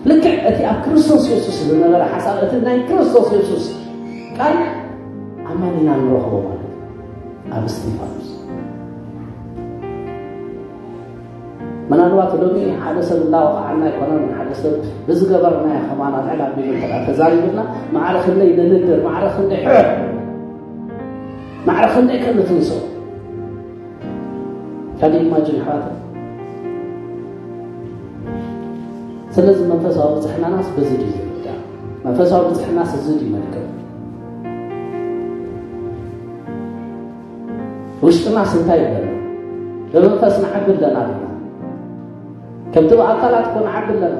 ልክዕ እቲ ኣብ ክርስቶስ የሱስ ዝነበረ ሓሳብ እቲ ናይ ክርስቶስ የሱስ ቃል ኣመን ኢና ንረኽቦ ማለት እዩ። ኣብ እስጢፋኖስ ምናልባት ሎሚ ሓደ ሰብ እናወቕዓና ኣይኮነን፣ ሓደ ሰብ ብዝገበርናዮ ከማና ልዕል ኣቢሉ እንተ ደኣ ተዛሪቡና፣ ማዕረ ክንደይ ንንድር፣ ማዕረ ክንደይ፣ ማዕረ ክንደይ ከም ንትንስኦ። ካሊእ ኢማጂን ኣሕዋት። ስለዚ መንፈሳዊ ብፅሕናናስ በዚ ድዩ ዝርዳእ? መንፈሳዊ ብፅሕናስ እዚ ድዩ መልክዕ? ውሽጥናስ እንታይ ኣለና? ብመንፈስ ንዓቢ ኣለና ዲና? ከምቲ ብኣካላት እኮ ንዓቢ ኣለና።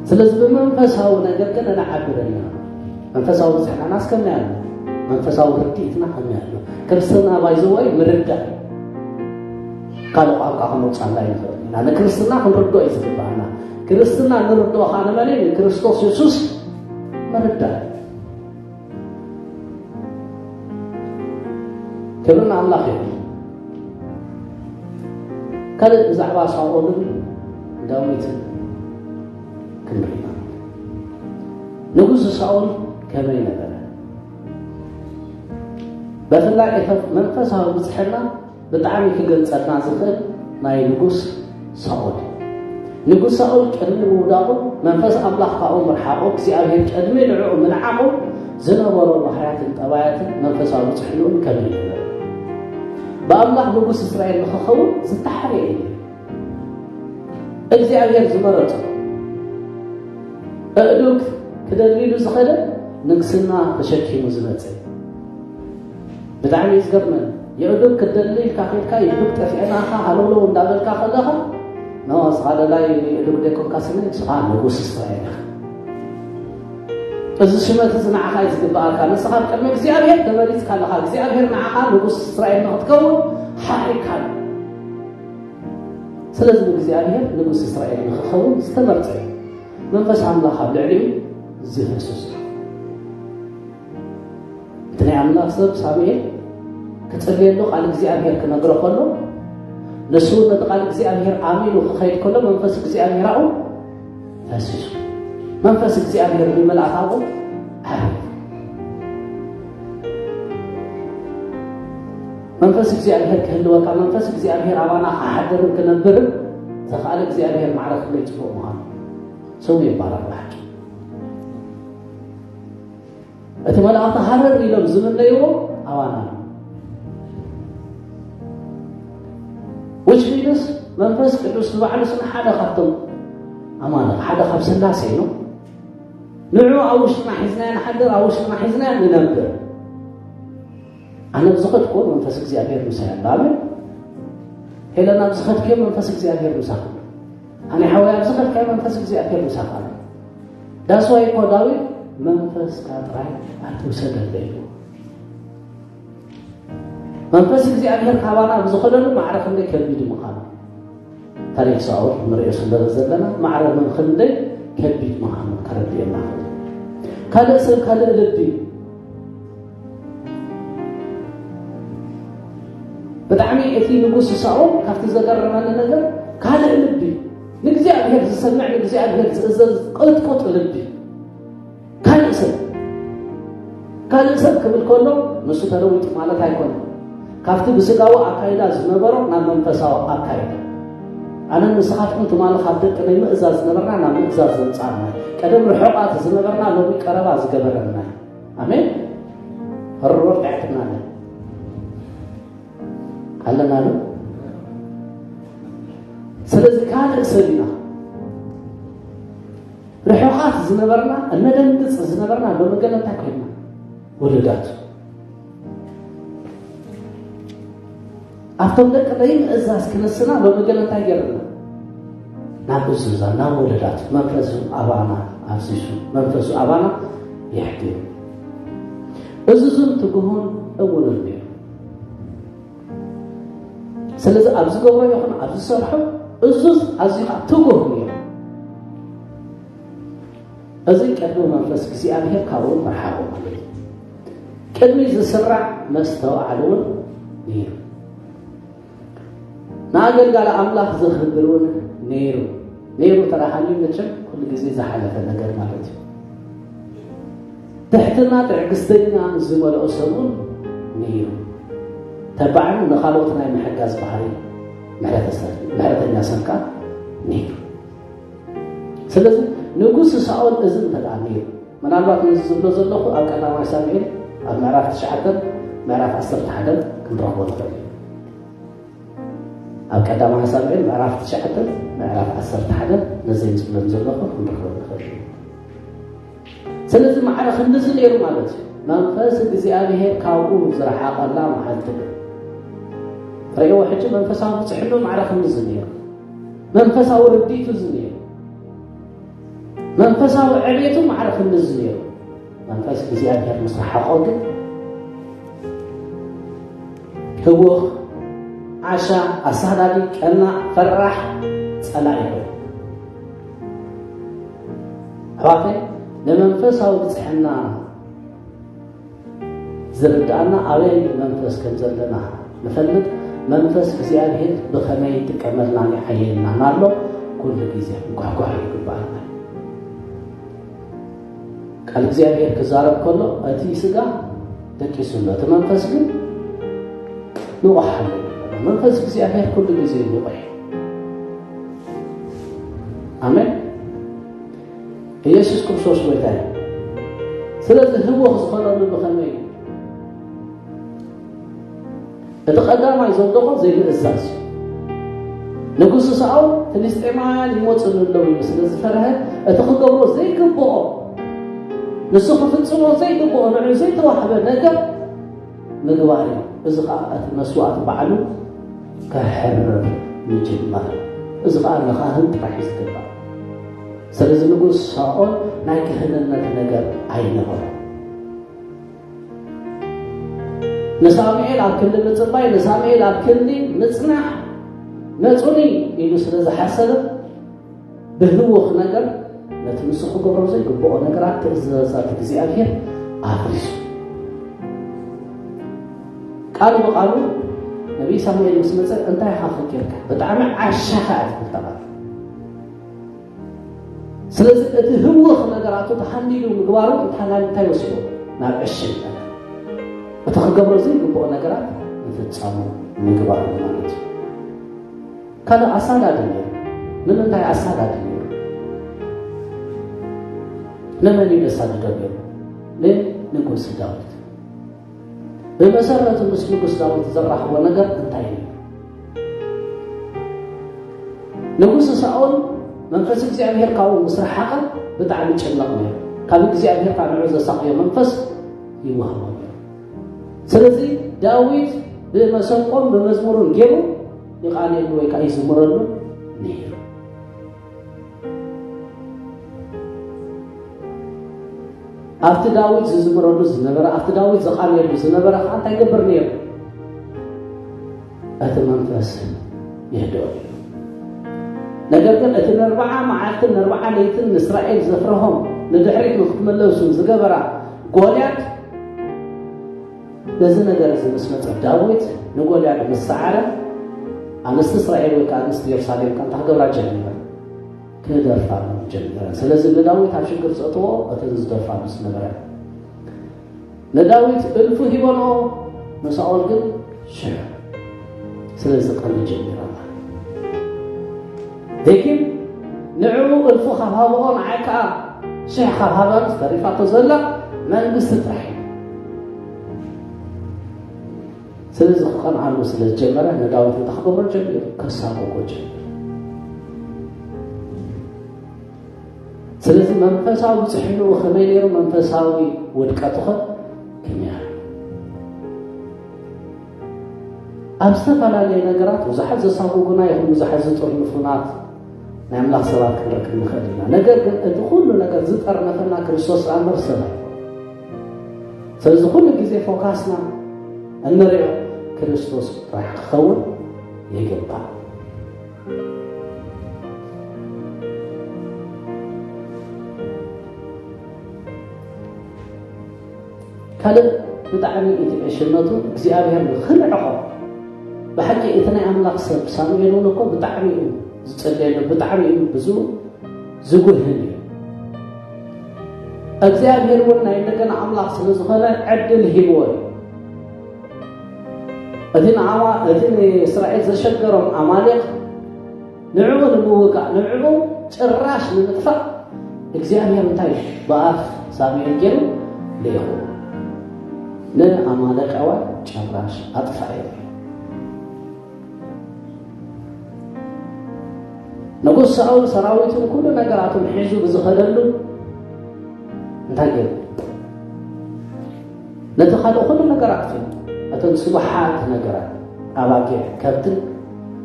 ስለዚ ብመንፈሳዊ ነገር ግን ንዓቢ ኣለና። መንፈሳዊ ብፅሕናናስ ከመይ ኣሎ? መንፈሳዊ ርድኢትና ከመይ ኣሎ? ክርስትና ባይዘዋይ ምርዳእ ካልእ ቋንቋ ከመውፃና ይኽእል ኢና። ንክርስትና ክንርድኦ እዩ ዝግባኣና። ክርስትና ንርድኦ ከዓ ንመን እዩ? ንክርስቶስ የሱስ ምርዳእ። ክብሪ ንኣምላኽ ይኹን። ካልእ ብዛዕባ ሳኦልን ዳዊትን ክንርኢ ኢና። ንጉስ ሳኦል ከመይ ነበረ? ብፍላይ እቲ መንፈሳዊ ብፅሕና ብጣዕሚ ክገልፀልና ዝኽእል ናይ ንጉስ ሳኦል እዩ። ንጉስ ሳኦል ቅድሚ ምውዳቑ መንፈስ ኣምላኽ ካብኡ ምርሓቑ፣ እግዚኣብሔር ቅድሚ ንዕኡ ምንዓቑ ዝነበሮ ባህርያትን ጠባያትን መንፈሳዊ ብፅሕንኡን ከመይ ነበረ? ብኣምላኽ ንጉስ እስራኤል ንኽኸውን ዝተሓርየ እዩ። እግዚኣብሔር ዝመረጾ ኣእዱግ ክደልሉ ዝኸደ ንግስና ተሸኪሙ ዝመጸ። ብጣዕሚ እዩ ዝገርመን። የእዱግ ክትደሊ ኢልካ ከድካ፣ የእዱግ ጠፊአናኻ ሃለውለው እንዳበልካ ከለኻ፣ ኖ፣ ንስኻ ደላይ የእዱግ ደይኮንካ ስኒ፣ ንስኻ ንጉስ እስራኤል ኢኻ። እዚ ሽመት እዚ ንዓኻ እዩ ዝግበኣካ። ንስኻ ኣብ ቅድሚ እግዚኣብሔር ተመሪጽካ ኣለኻ። እግዚኣብሔር ንዓኻ ንጉስ እስራኤል ንኽትከውን ሓሪካ ኣሎ። ስለዚ እግዚኣብሔር ንጉስ እስራኤል ንኽኸውን ዝተመርጸ እዩ። መንፈስ ኣምላኽ ኣብ ልዕሊኡ ዝፈስስ እዩ። እቲ ናይ ኣምላኽ ሰብ ሳሙኤል ክጽልየሉ ቃል እግዚኣብሔር ክነግሮ ከሎ፣ ንሱ እውን ነቲ ቃል እግዚኣብሔር ኣሚኑ ክኸይድ ከሎ፣ መንፈስ እግዚኣብሔር ኣብኡ ፈሲሱ። መንፈስ እግዚኣብሔር ብምልኣት ኣብኡ ዓረፈ። መንፈስ እግዚኣብሔር ክህልወካ፣ መንፈስ እግዚኣብሔር ኣባና ክሓድርን ክነብርን ዘኽኣለ እግዚኣብሔር ማዕረ ክንደይ ጽቡቕ ምዃኑ ስሙ ይባረኽ ብሓቂ። እቲ መላእኽቲ ሃረር ኢሎም ዝምነይዎ ኣባና እዩ። Which means መንፈስ ቅዱስ ንባዕሉ ስም ሓደ ካብቶም ኣማልኽ፣ ሓደ ካብ ስላሴ እዩ። ንዑ ኣብ ውሽጥና ሒዝናዮ ንሓድር፣ ኣብ ውሽጥና ሒዝናዮ ንነብር። ኣነ ኣብ ዝኸድኩዎ መንፈስ እግዚኣብሔር ምሳይ ኣሎ። ኣሜን። ሄለን ኣብ ዝኸድክዮ መንፈስ እግዚኣብሔር ምሳኺ ኣሎ። ኣነ ሓወይ ኣብ ዝኸድካዮ መንፈስ እግዚኣብሔር ምሳኺ ኣሎ። ዳስዋይ እኮ ዳዊት መንፈስካ ጥራይ ኣይትውሰደለይ ኢሉ። መንፈስ እግዚኣብሔር ካባና ኣብ ዝኸደሉ ማዕረ ክንደይ ከቢድ ምዃኑ። ታሪክ ሳኦል ንሪኦ ስለ ዘለና ማዕረ መን ክንደይ ከቢድ ምዃኑ ከረድኤና ይኽእል። ካልእ ሰብ ካልእ ልቢ። ብጣዕሚ እቲ ንጉስ ሳኦል ካብቲ ዘገረመኒ ነገር ካልእ ልቢ፣ ንእግዚኣብሔር ዝሰምዕ፣ ንእግዚኣብሔር ዝእዘዝ ቅጥቁጥ ልቢ። ካልእ ሰብ፣ ካልእ ሰብ ክብል ከሎ ንሱ ተለዊጡ ማለት ኣይኮነን። ካብቲ ብስጋዊ ኣካይዳ ዝነበሮ ናብ መንፈሳዊ ኣካይዳ። ኣነን ንስኻትኩም ትማሊ ካብ ደቂ ናይ ምእዛዝ ዝነበርና ናብ ምእዛዝ ዘምጻእና። ቀደም ርሑቓት ዝነበርና ሎሚ ቀረባ ዝገበረና። ኣሜን። ህርወር ጣዕትናለ ኣለና ዶ? ስለዚ ካልእ ሰብ ኢና። ርሑቓት ዝነበርና፣ እነደንግጽ ዝነበርና ሎሚ ገለ እንታይ ኮይንና? ውሉዳት። ኣብቶም ደቂ ናይ ምእዛዝ ክንስና ሎሚ ገለ እንታይ ገርና? ናብ እዙዛ፣ ናብ ውሉዳት መንፈሱ ኣባና ኣፍሲሱ፣ መንፈሱ ኣባና የሕድር። እዙዝን ትጉሁን እውንን ነይሩ። ስለዚ ኣብ ዝገብሮ ይኹን ኣብ ዝሰርሖ እዙዝ ኣዝዩ ከዓ ትጉህ ነይሩ። እዚ ቅድሚ መንፈስ እግዚኣብሔር ካብኡ ምርሓቑ ማለት እዩ። ቅድሚ ዝስራዕ መስተውዓሊ እውን ነይሩ። ንኣገልጋሊ ኣምላኽ ዘኽብር እውን ነይሩ። ነይሩ ተባሃሊ መቸም ኩሉ ግዜ ዝሓለፈ ነገር ማለት እዩ። ትሕትና ትዕግስተኛ ምስ ዝመልኦ ሰብ እውን ነይሩ። ተባዕን ንኻልኦት ናይ ምሕጋዝ ባህሪ ምሕረተ ሰብ፣ ምሕረተኛ ሰብ ከኣ ነይሩ። ስለዚ ንጉስ ሳኦል እዚ እንተ ደኣ ነይሩ፣ ምናልባት ነዚ ዝብሎ ዘለኹ ኣብ ቀዳማይ ሳሙኤል ኣብ ምዕራፍ ትሽዓተ፣ ምዕራፍ ዓሰርተ ሓደ ክንረኽቦ ንኽእል እዩ። ኣብ ቀዳማይ ሳሙኤል ምዕራፍ ትሽዓተ፣ ምዕራፍ ዓሰርተ ሓደ ነዘን ዝብለን ዘለኹ ክንረኽቦ ንኽእል እዩ። ስለዚ ማዕረ ክንድዚ ነይሩ ማለት እዩ። መንፈስ እግዚኣብሔር ካብኡ ዝረሓቐላ መዓልቲ ግን። ርእይዎ ሕጂ መንፈሳዊ ብፅሕሉ ማዕረ ክንድዚ ነይሩ። መንፈሳዊ ርዲቱ እዚ ነይሩ። መንፈሳዊ ዕቤቱ ማዕረ ክንድዚ ነይሩ። መንፈስ እግዚኣብሔር ምስ ረሓቖ ግን ህውኽ፣ ዓሻ፣ ኣሳዳዲ፣ ቀናእ፣ ፈራሕ፣ ጸላኢ ኮይኑ። ኣሕዋተይ፣ ንመንፈሳዊ ብጽሕና ዝርድኣና ኣበይ መንፈስ ከም ዘለና ንፈልጥ። መንፈስ እግዚኣብሔር ብኸመይ ይጥቀመልና ይዓየልና እናሎ ኩሉ ግዜ ክንጓጓዕ ይግብኣና። ቃል እግዚኣብሔር ክዛረብ ከሎ እቲ ስጋ ደቂሱ ኣሎ፣ እቲ መንፈስ ግን ንቑሕ ኣሎ። መንፈስ እግዚኣብሔር ኩሉ ግዜ ንቑሕ። ኣሜን። ኢየሱስ ክርስቶስ ጎይታ እዩ። ስለዚ ህወኽ ዝኾነሉ ብኸመይ እዩ? እቲ ቀዳማይ ዘውደቖ ዘይምእዛዝ እዩ። ንጉስ ሳኦል ፍልስጤማውያን ይመፁኒ ኣለዉ ኢሉ ስለ ዝፈርሀ እቲ ክገብሮ ዘይግብኦ፣ ንሱ ክፍጽሞ ዘይግብኦ፣ ንዑ ዘይተዋህበ ነገር ምግባር እዩ። እዚ ኸዓ እቲ መስዋእቲ ባዕሉ ከሕርር ምጅማር እዩ። እዚ ኸዓ ንኻህን ጥራሕ እዩ ዝግባእ። ስለዚ ንጉስ ሳኦል ናይ ክህንነት ነገር ኣይነበሮን። ንሳሙኤል ኣብ ክንዲ ምጽባይ፣ ንሳሙኤል ኣብ ክንዲ ምጽናሕ መጹኒ ኢሉ ስለ ዝሓሰበ፣ ብህውኽ ነገር ነቲ ንሱ ክገብሮ ዘይግብኦ ነገራት፣ ትእዛዛት እግዚኣብሔር ኣፍሪሱ። ቃል ብቃሉ ነቢይ ሳሙኤል ምስ መጸ፣ "እንታይ ኢኻ ፈኪርካ? ብጣዕሚ ዓሻኻ እያ ትብል" ተባለ። ስለዚ እቲ ህውኽ ነገራቱ ተሃንዲዱ ምግባሩ እንታይ ናብ እንታይ ወሲዶ? ናብ ዕሽነት። እቲ ክገብሮ ዘይግብኦ ነገራት ምፍጻሙ ምግባሩ ማለት እዩ። ካልእ ኣሳዳዲ ነይሩ። ንምንታይ ኣሳዳዲ ነይሩ? ንመን እዩ ዘሳድዶ ነይሩ? ንንጉስ ዳዊት። ብመሰረቱ ምስ ንጉስ ዳዊት ዘራኽቦ ነገር እንታይ እዩ? ንጉስ ሳኦል መንፈስ እግዚኣብሔር ካብኡ ምስ ረሓቐ ብጣዕሚ ይጭነቕ ነይሩ። ካብ እግዚኣብሔር ካብ ንዑ ዘሳቕዮ መንፈስ ይወሃቦ ነይሩ። ስለዚ ዳዊት ብመሰንቆን ብመዝሙርን ገይሩ ይቓንየሉ ወይ ከዓ ይዝምረሉ ነይሩ። ኣብቲ ዳዊት ዝዝምረሉ ዝነበረ፣ ኣብቲ ዳዊት ዝቓንየሉ ዝነበረ ከዓ እንታይ ይገብር ነይሩ? እቲ መንፈስ የህድኦ ነይሩ። ነገር ግን እቲ ንኣርብዓ መዓልትን ንኣርብዓ ለይትን ንእስራኤል ዘፍረሆም ንድሕሪት ንክትመለሱ ዝገበራ ጎልያድ ነዚ ነገር እዚ ምስ መጸ ዳዊት ንጎልያድ ምስ ሰዓረ፣ ኣንስቲ እስራኤል ወይ ከዓ ኣንስቲ ኢየሩሳሌም ከ እንታይ ክገብራ ጀሚረን? ክደርፋሉ ጀሚረን። ስለዚ ንዳዊት ኣብ ሽግር ዘእትዎ እተን ዝደርፋሉ ዝነበረ። ንዳዊት እልፉ ሂበንኦ፣ ንሳኦል ግን ሽሕ። ስለዚ ቀንዲ ጀሚረን። ሌኪን ንዕኡ እልፉ ካብ ሃብኦ ንዓይ ከዓ ሽሕ ካብ ሃበን ተሪፋቶ ዘላ መንግስቲ ጥራሕ እዩ። ስለዚ ክቐንዓሉ ስለ ዝጀመረ ንዳዊት እንታይ ክገብሮ ጀሚሩ? ከሳቕቆ ጀሚሩ። ስለዚ መንፈሳዊ ብፅሕንኡ ከመይ ነይሩ? መንፈሳዊ ውድቀቱ ኸ ከመይ ኣሎ? ኣብ ዝተፈላለየ ነገራት ብዙሓት ዘሳጉጉና ይኹን ብዙሓት ዝጥርንፉናት ናይ ኣምላኽ ሰባት ክንረክብ ንኽእል ኢና። ነገር ግን እቲ ኩሉ ነገር ዝጠርነፈና ክርስቶስ እምበር ሰብ ኣይኮነን። ስለዚ ኩሉ ግዜ ፎካስና እንሪኦ ክርስቶስ ጥራሕ ክኸውን ይግባእ። ካልእ ብጣዕሚ እቲ ዕሽነቱ እግዚኣብሔር ንኽንዕቆ። ብሓቂ እቲ ናይ ኣምላኽ ሰብ ሳሙኤል እውን እኮ ብጣዕሚ እዩ ዝጸልየሉ፣ ብጣዕሚ እዩ ብዙ ዝጉህን እዩ። እግዚኣብሔር እውን ናይ እንደገና ኣምላኽ ስለ ዝኾነ ዕድል ሂብዎ እዩ። እቲ ንኣማ-፣ እቲ ንእስራኤል ዘሸገሮም ኣማሌቕ ንዕኡ ንምውጋእ፣ ንዕኡ ጭራሽ ንምጥፋእ እግዚኣብሔር እንታይ ብኣፍ ሳሙኤል ገይሩ ልኢኹ? ንኣማሌቃውያን ጭራሽ ኣጥፋእዮም። ንጉስ ሳኦል ሰራዊቱን ኩሉ ነገራቱን ሒዙ ብዝኸደሉ እንታይ ገይሩ? ነቲ ካልእ ኩሉ ነገር ኣጥፊኡ፣ እተን ስቡሓት ነገራት፣ ኣባጊዕ፣ ከብትን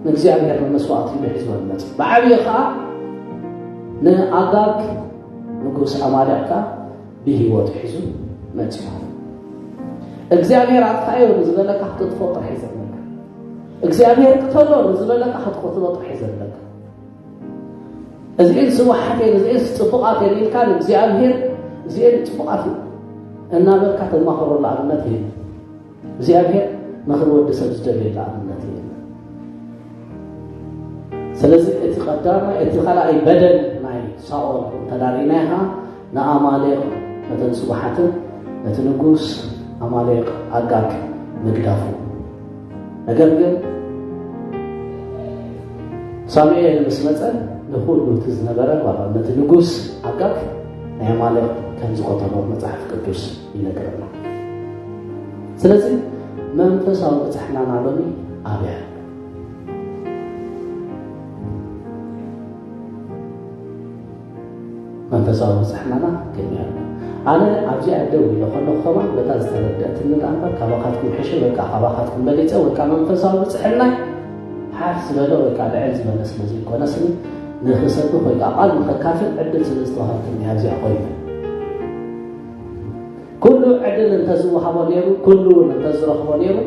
ንእግዚኣብሔር ንመስዋእቲ ኢሉ ሒዝወን መጽ። ብዓብዪ ኸዓ ንኣጋግ ንጉስ ኣማሌቕ ከኣ ብህይወት ሒዙ መጽ። እግዚኣብሔር ኣጥፋዮ ንዝበለካ ክትጥፎ ጥራሕ እዩ ዘለካ። እግዚኣብሔር ቅተሎ ንዝበለካ ክትቅትሎ ጥራሕ እዩ ዘለካ። እዚኤን ስቡሓት እየን፣ እዚኤን ጽቡቓት እየን ኢልካ ንእግዚኣብሔር እዚኤን ጽቡቓት እናበልካ ተማኽረሉ ኣብነት የለን። እግዚኣብሔር ምኽሪ ወዲ ሰብ ዝደልየሉ ኣብነት የለን። ስለዚ እቲ ቀዳማይ፣ እቲ ካልኣይ በደል ናይ ሳኦል እንተዳሪናይ ኸዓ ንኣማሌቕ ነተን ስቡሓትን ነቲ ንጉስ ኣማሌቕ ኣጋግ ምግዳፉ። ነገር ግን ሳሙኤል ምስ መጸ ንኹሉ እቲ ዝነበረ ዋላ ነቲ ንጉስ ኣጋግ ናይ ኣማሌቕ ከም ዝቐተሎ መጽሓፍ ቅዱስ ይነግረና። ስለዚ መንፈሳዊ ብጽሕናና ሎሚ ኣበይ ኣሎ? መንፈሳዊ ብጽሕናና ከመይ ኣሎ? ኣነ ኣብዚኣ ደው ኢለ ከለኹ ከማን በታ ዝተረድአትኒ ደኣ እምበር ካባኻትኩም ሕሸ ወይ ከዓ ካባኻትኩም በሊጸ ወይ ከዓ መንፈሳዊ ብጽሕናይ ሓፍ ዝበለ ወይ ከዓ ልዕል ዝበለ ስለ ዘይኮነ ስኒ ንኽሰብኽ ወይ ከዓ ቃል ንኸካፍል ዕድል ስለ ዝተዋሃብክኒ ኣብዚኣ ኮይነ። ኩሉ ዕድል እንተዝወሃቦ ነይሩ፣ ኩሉ እውን እንተዝረኽቦ ነይሩ፣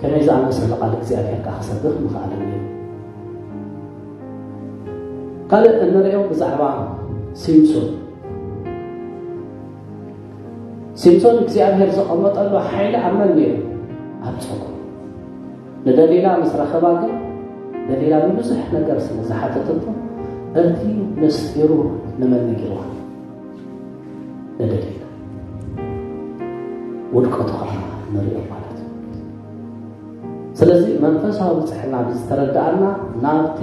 ከመይ ዝኣመሰለ ቃል እግዚኣብሔር ከዓ ክሰብኽ ምኽኣለ ነይሩ። ካልእ እንሪኦ ብዛዕባ ሲምሶን። ሲምሶን እግዚኣብሔር ዘቐመጠሉ ሓይሊ ኣብ መን ነይሩ? ኣብ ጸጉሩ። ንደሊላ ምስ ረኸባ ግን ደሊላ ብብዙሕ ነገር ስለ ዝሓተተቶ እቲ ምስጢሩ ንመን ነጊርዋ? ንደሊላ። ውድቀቱ ከዓ ንሪኦ ማለት እዩ። ስለዚ መንፈሳዊ ብፅሕና ብዝተረዳኣና ናብቲ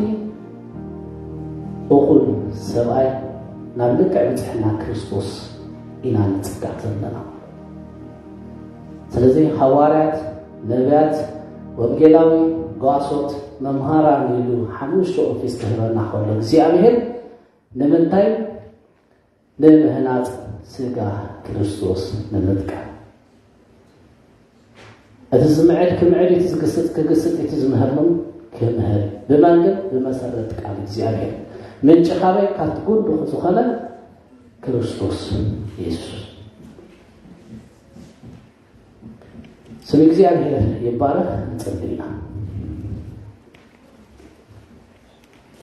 እኹል ሰብኣይ ናብ ልክዕ ብፅሕና ክርስቶስ ኢና ንፅጋዕ ዘለና። ስለዚ ሃዋርያት፣ ነቢያት፣ ወንጌላዊ፣ ጓሶት፣ መምሃራን ኢሉ ሓሙሽተ ኦፊስ ክህበና ከሎ እግዚኣብሔር ንምንታይ? ንምህናፅ ስጋ ክርስቶስ ንምጥቃም። እቲ ዝምዕድ ክምዕድ፣ እቲ ዝግስጥ ክግስጥ፣ እቲ ዝምህር እውን ክምህር። ብመን ግን? ብመሰረት ቃል እግዚኣብሔር። ምንጪ ካበይ? ካብቲ ጉንዱ ዝኾነ ክርስቶስ የሱስ። ስም እግዚኣብሔር ይባረክ። ንጽሊ ኢና።